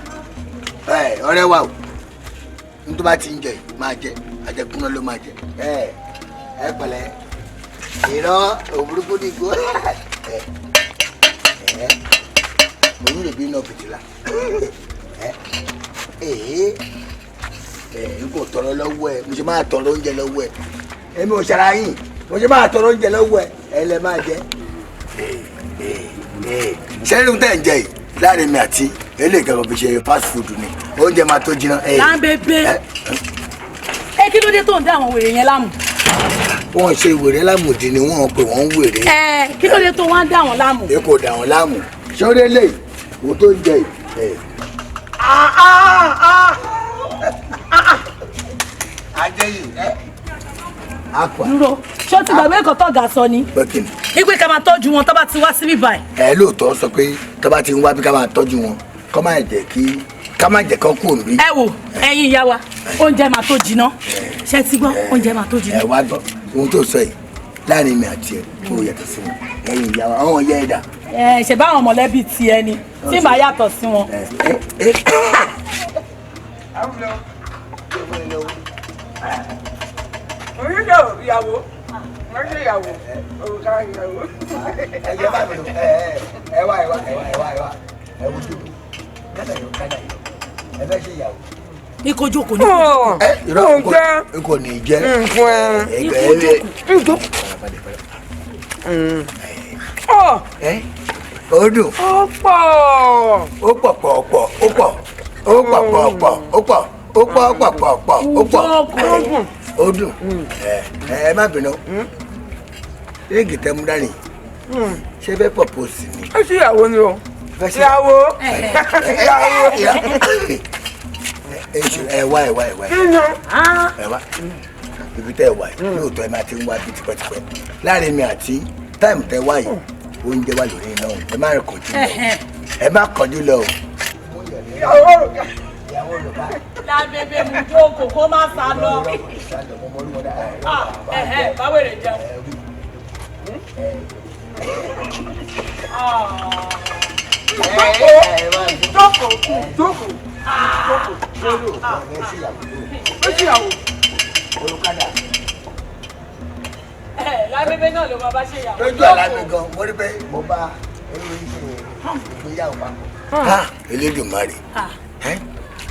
ẹ ọ̀rẹ́ wa o. N tó bá ti ń jẹ máa jẹ, àjẹkúnná ló máa jẹ. Ẹ ẹ pẹ̀lẹ́, ìrọ òbúrúkú ní igbó ẹ ẹ òun lè bí iná fìtílà ẹ ẹ ẹ. N kò tọrọ lọ́wọ́ ẹ, mo ṣe máa tọrọ oúnjẹ lọ́wọ́ ẹ. Èmi ò ṣara yín, mo ṣe máa tọrọ oúnjẹ lọ́wọ́ ẹ. Ẹ lẹ máa jẹ ṣẹ́rí tẹ̀ ń jẹ yìí láàrin mi àti eléyìí kankan fi ṣe fast food ni, oúnjẹ máa tó jiná. Láńbébé ẹ, kí ló dé tó ń dá àwọn wèrè yẹn láàmú? Wọ́n ṣe wèrè lámùdí ni wọ́n pè wọ́n ń wèrè. Ẹ kí ló dé tó wá ń dá wọn láàmú? Ẹ kò dà wọ́n láàmú sórí eléyìí wo tó ń jẹ yìí. Ajẹ́yìn ẹ. Dúró, ṣé o ti gbàgbé nǹkan tọ́gà sọ ni? Pé kí ni? Wípé ká máa tọ́jú wọn tó bá ti wá síbí báyìí. Ẹ lóòótọ́ sọ pé tó bá ti ń wá bí, ká máa tọ́jú wọn, kó má jẹ́ kí ká má jẹ́ kó kú òǹbí. Ẹ wò, ẹ̀yin ìyá wa, oúnjẹ máa tó jiná. Ṣé ti gbọ́? Oúnjẹ máa tó jiná. Ẹ wá gbọ́ ohun tó sọ yìí, láàrin mi àti ẹ kó o yàtọ̀ sí wọn. Ẹ̀yin ìyá wa, àwọn ìyá ẹ̀dá. Ẹ ṣe báwọn mọ̀lẹ́bí tiẹ̀ ni tí màá yàtọ̀ sí wọn. Oníṣẹ́ ìyàwó, oníṣẹ́ ìyàwó, òrùka ìyàwó. Ẹ jẹ́ bá mi lò. Ẹ ẹ wá, ẹ wá, ẹ wá, ẹ wá, ẹ wá, ẹ wo dúdú kátà yọ, kátà yọ, ẹ fẹ́ ṣe ìyàwó. Ní kó jókòó, ní kó jókòó. Ẹ irọ́, n kò ní jẹ́ Ní kó jókòó. Ẹ ó dùn. Ó pọ̀. Ó pọ̀ pọ̀ pọ̀, ó pọ̀, ó pọ̀ pọ̀ pọ̀, ó pọ̀, ó pọ̀ pọ̀ pọ̀ pọ̀, ó pọ̀, ó dùn. Ẹ ẹ má bínú, ríǹgì tẹ́ mú dání, ṣé fẹ́ pọ̀ pọ̀ sí mi? Ó ṣe ìyàwó ni o. Ìyàwó. Ìyàwó. Ẹ wá, ẹ wá, ẹ wá, ẹ wá. Ibi tẹ́ ẹ wà yìí lóòótọ́ ẹ máa ti ń wá bí tipẹ́tipẹ́ láàrin mi àti táìmù tẹ́ wá yìí, oúnjẹ wà lórí iná o. Ẹ má kánjú lọ, ẹ má kánjú lọ o. Lábẹ́bẹ́ mú jókòó kó má sá lọ. Báwo èrè jẹun. Jókòó, jókòó, jókòó. Ó Lábẹ́bẹ́ náà ló máa bá ṣe ìyàwó. Lójú àlá mi gan, mo rí pé mo bá ìgbéyàwó papọ̀. Elédùmarè,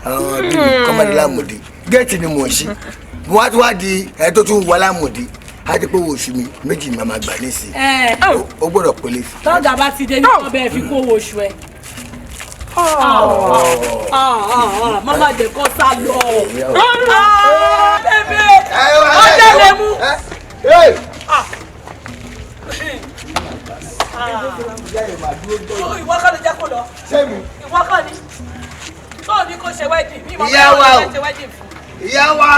àwọn bíbí kọ́mọdé lámòdì géètì ni mò ń ṣí, mo wá tún wá di ẹ tó tún wọ lámòdì á ti pé oṣù mi méjì ni màmá gbà nísìnyí, ó gbọ́dọ̀ pélé. Tọ́gà bá ti dé ní ọbẹ̀ fi kó owó oṣù ẹ. Mama jẹ́ kó sá lọ. Bébè ọjọ́ lè mú. Ìwọ kọ́ ló jẹ́ kó lọ. Ìwọ kọ́ ni. Tó ní kó ṣe wedding. Mi mọ̀ pé ó ṣe wedding fún. Ìyá wa.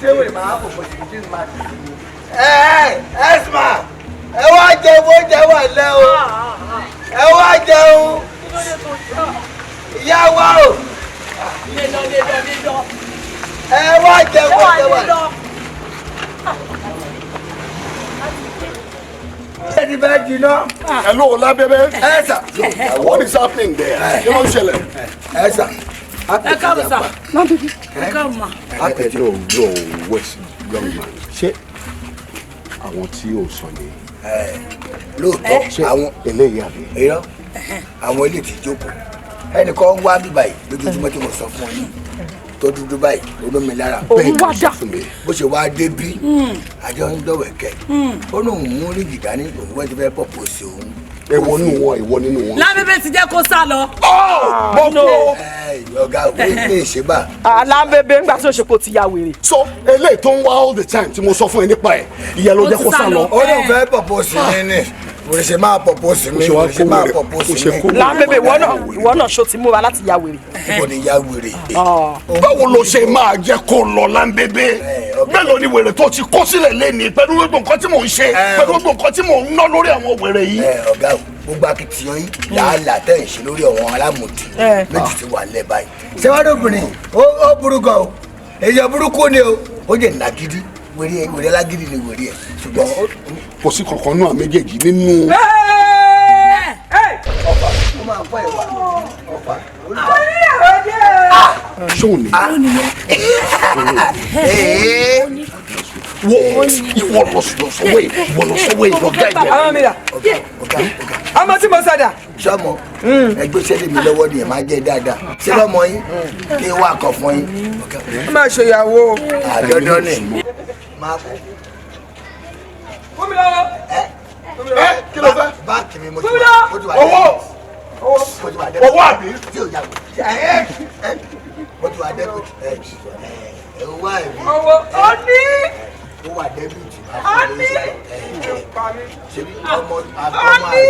Ṣé wèrè máa fòfò sí kí n máa tì í? Ẹ ẹ Esma, ẹ wá jẹun, oúnjẹ wà lẹ́ o. Ẹ wá jẹun. Ìyá wa o. Ẹ wá jẹun, oúnjẹ wà lẹ́. Ṣé ti fẹ́ jiná? Hello, Lábẹ́bẹ́. Ẹ sà. What is happening there? Kí ló ń ṣẹlẹ̀? Ẹ sà. Ẹ káàbọ̀ sà. Ẹ káàbọ̀ mà. No, no, wait, young man. Ṣé àwọn tí o sọ ni? Lóòótọ́ àwọn eléyìí àbí? Irọ́, àwọn ilé ti jókòó. Ẹnìkan ń wá bíbá yìí lójoojúmọ́ tí mo sọ fún yín tó dúdú báyìí olómi lára. Òun wá dà. Bó ṣe wá débí, àjọ ń dọ̀wẹ̀kẹ́. Ó ní òun mú rígì dání, òun wọ́n ti fẹ́ pọ̀ pọ̀ sí òun. Èwo nínú wọn, èwo nínú wọn. Lábẹ́bẹ́ ti jẹ́ kó sá lọ. Mo kú. Ọ̀gá òwe ní ìṣèbà. Lábẹ́bẹ́ ńgbà tí òṣèpọ̀ ti ya wèrè. So eléyìí tó ń wá all the time tí mo sọ fún ẹ nípa ẹ, ìyẹn ló jẹ́ kó sá lọ. Ó lóun fẹ́ pọ̀ sí mi ní. Mo ṣe máa pọ̀pọ̀ sí mi, mo ṣe máa pọ̀pọ̀ sí mi. Lábẹ́bẹ́ ìwọ náà ṣó ti múra láti ya wèrè. Kò ní ya wèrè. Báwo ló ṣe máa jẹ́ kó lọ Lábẹ́bẹ́? Mélòó ni wèrè tó ti kó sílẹ̀ lẹ́ni pẹ̀lú gbogbo nǹkan tí mò ń ṣe, pẹ̀lú gbogbo nǹkan tí mò ń ná lórí àwọn wèrè yìí? Ọ̀gá o, gbogbo akitiyan yìí làálàá tẹ̀ ń ṣe lórí ọ̀wọ́n alámùdí méjì ti wà lẹ́ báyìí. Ṣé wàá dóbìnrin? Ó burú gan o, èèyàn burúkú ni o, ó jẹ́ nàgídí, wèrè wèrè alágídí ni wèrè ẹ̀, ṣùgbọ́n. Kò sí kankan náà méjèèjì nínú. Ọ̀fà ó máa fọ́ ẹ̀wà ọ̀fà. Ṣóun ni. Wo ìwọ lọ sọ́wọ́ ìwọ lọ sọ́wọ́ ìwọ gẹ́gẹ́. Ọmọ mi dà. Ọmọ tí mo sọ dà. Sọmọ ẹgbẹ́ sẹ́lẹ̀ mi lọ́wọ́ ni ẹ̀ máa jẹ́ dáadáa. Ṣé lọ́mọ yín kí n wá kọ̀ fún yín? Ó máa ṣe ìyàwó. Àdọ́dọ́ ni. Máa kú. Fún mi lọ́wọ́. Ẹ kí ló fẹ́? Báàkì mi mo ti Fún mi wà. lọ́wọ́. Mo ti wà Owó. Mo ti wà dẹ́kun. Owó àbí? Tí ò yà wò. Mo ti wà dẹ́kun. Ẹ wá ẹ̀mí. Owó ó ní. Ó wà dẹ́bìtì. Ó ní. Ṣebí ọmọ àbọ̀mọ́ àbí.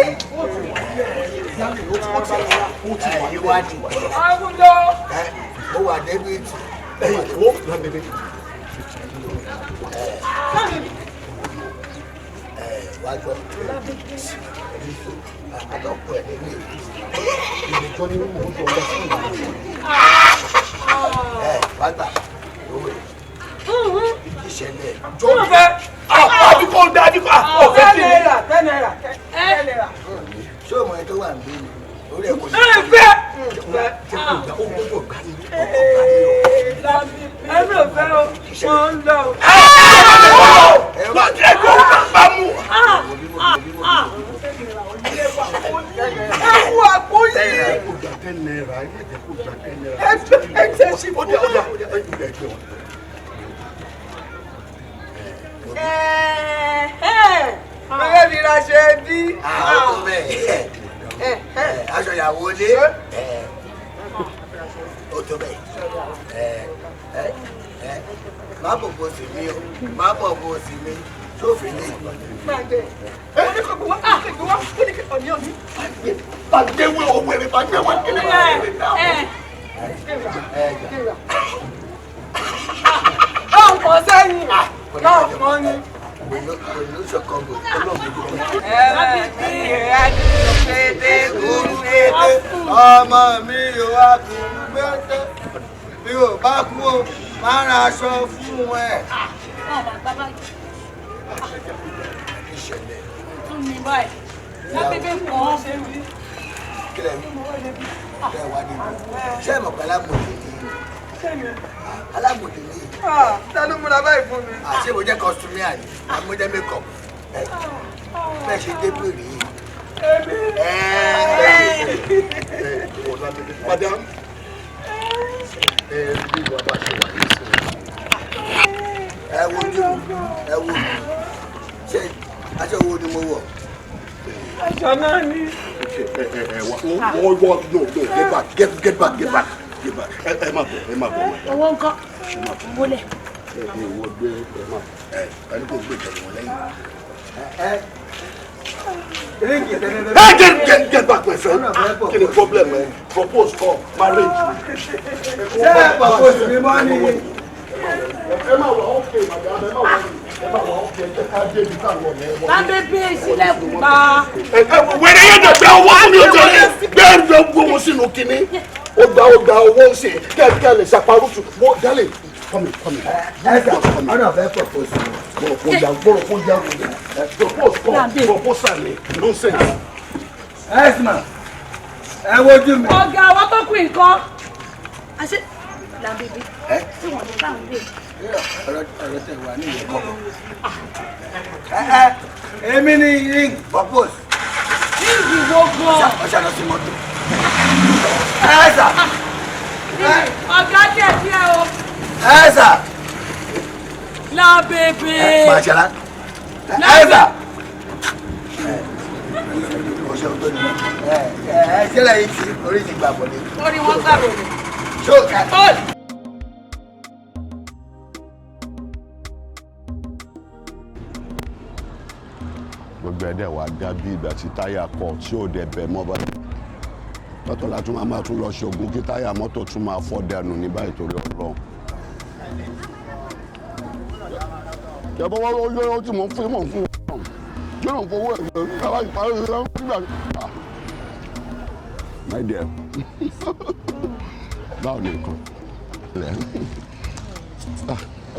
Ìwádìí. Àwùjọ. Ó wà dẹ́bìtì. Owó Lábẹ́bẹ́. Wá gbọ́. Àtọ́kọ̀ ẹ̀ nínú Ìjọ ní mímú oúnjẹ ọ̀gá sí ìlú. Ẹ wá gbà owó rẹ̀. Ìṣẹ̀lẹ̀. Kí ló fẹ́? Àdìkò àdìkò ọ̀fẹ́ Ten kí ni? naira, ₦10, ₦10. Ṣé o mọ ẹni tó wà níbí ni? Orí ẹ̀ kò ní. Ẹ fẹ́. Ṣé kò gbà ó gbọ́dọ̀ gbà ní Ẹ̀mí ò fẹ́ o, mo ń lọ o. Lọ́jọ́ ẹ̀kọ́ bá mú. Ẹ kú àpò yìí. Kò gba ₦10, ẹ má jẹ́ kó gba ₦10. Ẹ tẹ̀ sí Ó dẹ̀ ó dẹ̀ ó dẹ̀ ó dẹ̀ gbé wọn. Bẹ́ẹ̀ mi ra ṣe bí. Àwọn tó bẹ́ẹ̀. Aṣọ ìyàwó lé. Ó tó bẹ́ẹ̀. Má bọ̀ bó sì mí o, má bọ̀ bó sì mí. Sófin ní. Bàgbéwé òwèrè bàgbéwé kí ni wọ́n ń gbé náà? Ọ̀pọ̀ sẹ́yìn ọ̀pọ̀ ni. Ọmọ mi ò wá kú gbẹ́tẹ́ bí o bá kú o máa ra aṣọ fún ẹ. Tún mi báyìí lábẹ́bẹ́ kàn án ṣe rí. Kílẹ̀ mi bẹ́ẹ̀ wá níbi ṣé ẹ mọ̀ pé alágbòde ni alágbòde ni. Ta ló múra báyìí fún mi? Àṣé mo jẹ́ kọ́sítúmíà ni àmọ́ jẹ́ mékọ̀pù bẹ́ẹ̀ ṣe débìrì yìí. Madam, ẹ bí wàá bá ṣe wà nísìnyí. Ẹ wo ojú mi, ẹ wo mi, ṣé aṣọ wo ni mo wọ̀? Aṣọ náà ni. Ẹ wá wọ́n wọ́n no no get back get get back get back get back ẹ má bọ̀ ẹ má bọ̀. Owó ńkọ́? Wọlé. Ẹ ẹ wọ́n gbé ẹ má ẹ ẹni kò gbé ìtẹ̀lé wọn lẹ́yìn. Hey, get get back, my friend. Kí ni problem ẹ? Propose kọ́ marriage. Ṣé ẹ propose mi mọ́ ni? Ẹ má wà ókè madam, ẹ má wà ẹ má wà ókè, ẹ jẹ́ ká dé ibi táwọn ọ̀nà ẹ wọlé. Lábẹ́bẹ́ sílẹ̀kùn pa. Wẹ̀rẹ̀ yẹn dẹ̀ gbẹ owó fún mi ó jẹrẹ. Bẹ́ẹ̀ ni ó gbowó sínú kinní. Ó gba owó ń sè kẹ́kẹ́ lè ṣàparùtù. Wọ́n dálé come in come in. Ẹ sà, ọ̀nà fẹ́ propose mi. Gbọ̀rọ̀ kó yá wò. Propose kọ́ proposal ni nonsense. Ẹ sì mà, ẹ wojú mi. Ọ̀gá àwọn tó kù nǹkan. Àṣé làbẹ́bẹ́ tí wọ́n lè bá ń lè. Ọ̀rọ̀ tẹ̀ wá ní ìyẹn kọ̀ọ̀kan. Èmi ni ring propose. Ríǹgì wo gan? Ọ̀ṣà lọ sí mọ́tò. Ẹ sà. Ọ̀gá díẹ̀ díẹ̀ o. Ẹ sà. Lábẹ́bẹ́. Màṣálá. Ẹ sà. Ẹ ṣẹlẹ̀ yìí ti orí ti gbà bọ̀dé. Orí wọn gbà bọ̀dé. Ṣé o ká? Gbogbo ẹ̀dẹ̀ wà dá bí ìgbà tí táyà kọ tí ò dẹ̀ bẹ̀ mọ́ báyìí. Lọ́tọ̀ la tún máa tún lọ ṣoògùn kí táyà mọ́tò tún máa fọ́ dànù ní báyìí torí Ọlọ́run. Ìjọba wọn ló ló tí mò ń fún mò ń fún wọn. Kí ló ń fowó ẹ̀ ṣe? Bàbá ìparí ṣe ń gbà. My dear, báwo ni nǹkan?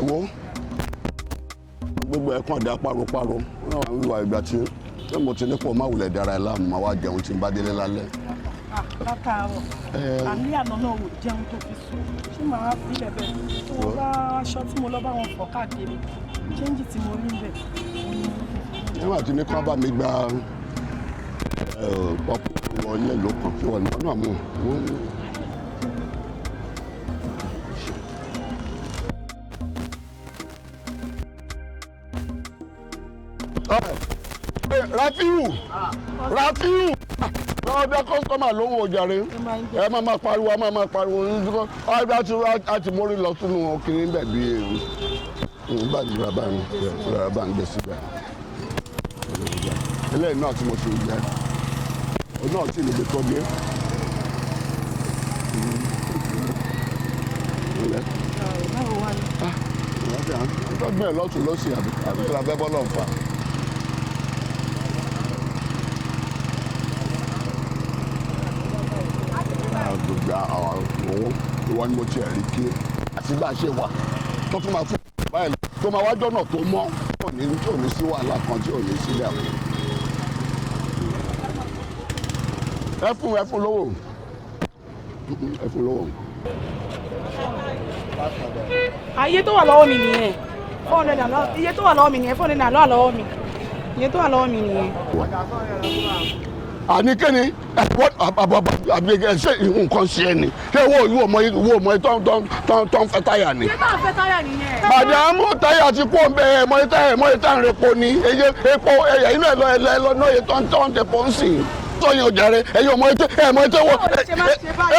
Wo gbogbo ẹ̀ kàn dá páropáro. Wọ́n wà wíwá ìgbà tí mo ti ní kó má wulẹ̀ dára ẹ láàmú máa wá jẹun tí n bá délé lálẹ́. Látàárọ̀ àní àná náà ò jẹun tó fi sùn, ṣé màá filẹ̀ bẹ́ẹ̀ tó o bá aṣọ tí mo lọ bá wọn fọ̀ káàkiri ṣéǹjì tí mo rí ń bẹ̀. Nígbà tí ní kí wọ́n bá mi gba pọ́pù wọlé ló kàn sí wọn náà mú un. Rafiu Rafiu ọ̀dà kọ́sítọ́mà ló ń wo jàre, ẹ má máa pariwo ẹ má máa pariwo a ti mórí lọ sínú ọkùnrin bẹ̀ bí bá ní bàbá mi bàbá ń gbé síbẹ̀ eléyìí náà tí mo ti jẹ ọ náà tí níbi tó dé. Gbọ́dọ̀ lọ́tún lọ́sìn àbí kí la fẹ́ bọ́ lọ́n fà. Gba àwọn owó ìwọ ni mo ti rí kí àti bá a ṣe wà tó tún máa fún báyìí tó máa wá jọ́nà tó mọ́ tí ò ní sí wàhálà kan tí ò ní sí dààmú. Ẹ fún lówó ẹ fún lówó. Iye tó wà lọ́wọ́ mi nìyẹn 400 iye tó wà lọ́wọ́ mi nìyẹn 400 ló wà lọ́wọ́ mi iye tó wà lọ́wọ́ mi nìyẹn. Àní kíni ṣé nǹkan ṣe ni ṣé ìwọ ọmọ tó ń fẹ́ táyà ni. Iye tó ń fẹ́ táyà nìyẹn. Màdàmú táyà ti kú ọ̀nbẹ ẹ̀mọ táyà ń repo ni epo ẹ̀yà inú ẹ̀ lọ ẹ̀ lọ náà iye tó ń tepo ń sìn. Sọyìn ọjà rẹ ẹ̀yin ọmọ ètò ẹ̀mọ ètò wọ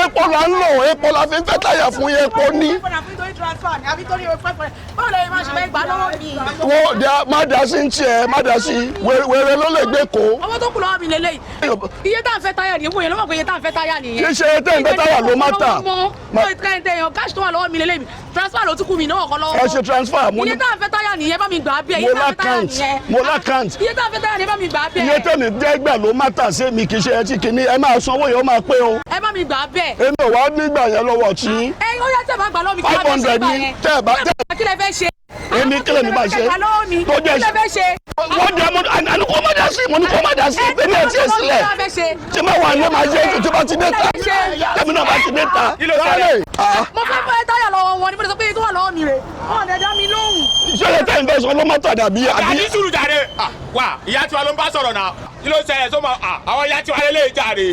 epo la ń lò epo la fi ń fẹ́ táyà fún epo ní. transfer ni àbí torí o 500 báwo lè máa ṣe fẹ́ gbà lọ́wọ́ mi. Wọ́n dá má dá sí ń tiẹ̀, má dá sí, wèrè ló lè gbé kó. Owó tó kù lọ́wọ́ mi lélẹ́yìí. Iye tá à ń fẹ́ táyà nìyẹn, wòye ló mọ̀ pé iye tá à ń fẹ́ táyà nìyẹn. Kì í ṣe tẹ́ ń fẹ́ táyà ló má tà. Mo èèyàn cash tó wà lọ́wọ́ mi lélẹ́yìí, transfer ló tún kù mí náà kọ́ lọ́wọ́. Ẹ ṣe transfer, mo ní. Iye tá à ń fẹ́ táyà nìyẹn, bá mi gbà á bẹ́ẹ̀. Mo l'account, mo l'account. Iye tá à ń fẹ́ táyà nìyẹn, bá mi gbà á bẹ́ẹ̀. Iye tẹ̀mí jẹ́ gbà ló má tà sí mi, kì í ṣe ẹtí kìíní, ẹ máa sanwó yẹn ó máa pé o. Ẹ bá mi gbà á bẹ́ẹ̀. Èmi ò wá nígbà yẹn lọ́wọ́ tí. Ẹ ó yá tẹ̀ bá gbà lọ́wọ́ mi kí lẹ fẹ́ ṣe 500 ní tẹ́ ẹ bá tẹ́ kí lẹ fẹ́ ṣe. Èmi kí lèmi bá ṣe. Tó jẹ́ kí lẹ fẹ́ ṣe. Wọ́n jẹ́ mo àní kò má dá sí, mo ní kò má dá sí, èmi ẹ̀ tiẹ̀ sílẹ̀. Tí máa wà ní máa ṣe é tí bá ti dé ta, tẹ̀mí náà bá ti dé ta. Mo fẹ́ fẹ́ táyà lọ́wọ́ wọn ni mo lè sọ pé iye tó wà lọ́wọ́ mi rè. Wọ́n ò dẹ̀ dá mi lóhùn. Ṣé ẹ tẹ́ ń fẹ́ sọ ló má tà dàbí àbí? Àbí sùúrù jàre. Wà ìyá tiwa ló ń bá sọ̀rọ̀ náà. Kí ló ṣẹlẹ̀ sọ́mọ àwọn ìyá tiwa lélẹ̀ jàre.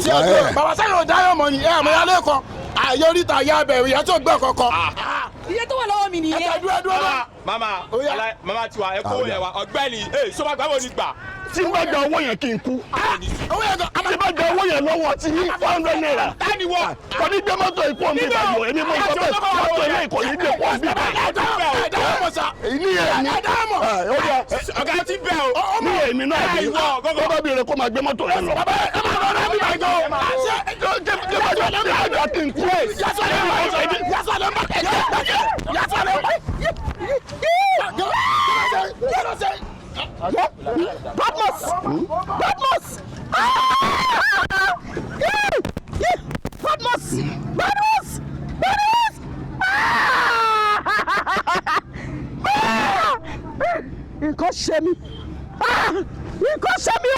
Bàbá sẹ́yìn ò dáyọ̀ mọ̀ ni ẹ̀ àmọ́ yálé kan. Àyè oríta ìyá abẹ̀rù ìyá tó gbọ́ kọ̀ọ̀kan. Iye tó wà lọ́wọ́ mi nìyẹn. Ẹ dúró dúró náà. Mama mama tiwa ẹ kó yẹn wa ọ̀gbẹ́ni ẹ sọma gbàgbọ́ ni gbà. Tí n bá gba owó yẹn kí n kú. Tí n bá gba owó yẹn lọ́wọ́ ti ní 400 naira. Tani wọ. Kò ní gbé mọ́tò ikú omi ìbàdàn èmi mo sọ bẹ́ẹ̀ mọ́tò ilé ìkò ní gbé kú omi ìbàdàn. Ní èmi. Ọ̀gá ti bẹ̀ o. Ní èmi náà bí tó bá bèrè kó máa gbé mọ́tò yẹn lọ. Badmus! Badmus! Badmus! Badmus! Badmus! Nǹkan ṣe mí! Nǹkan ṣe mí!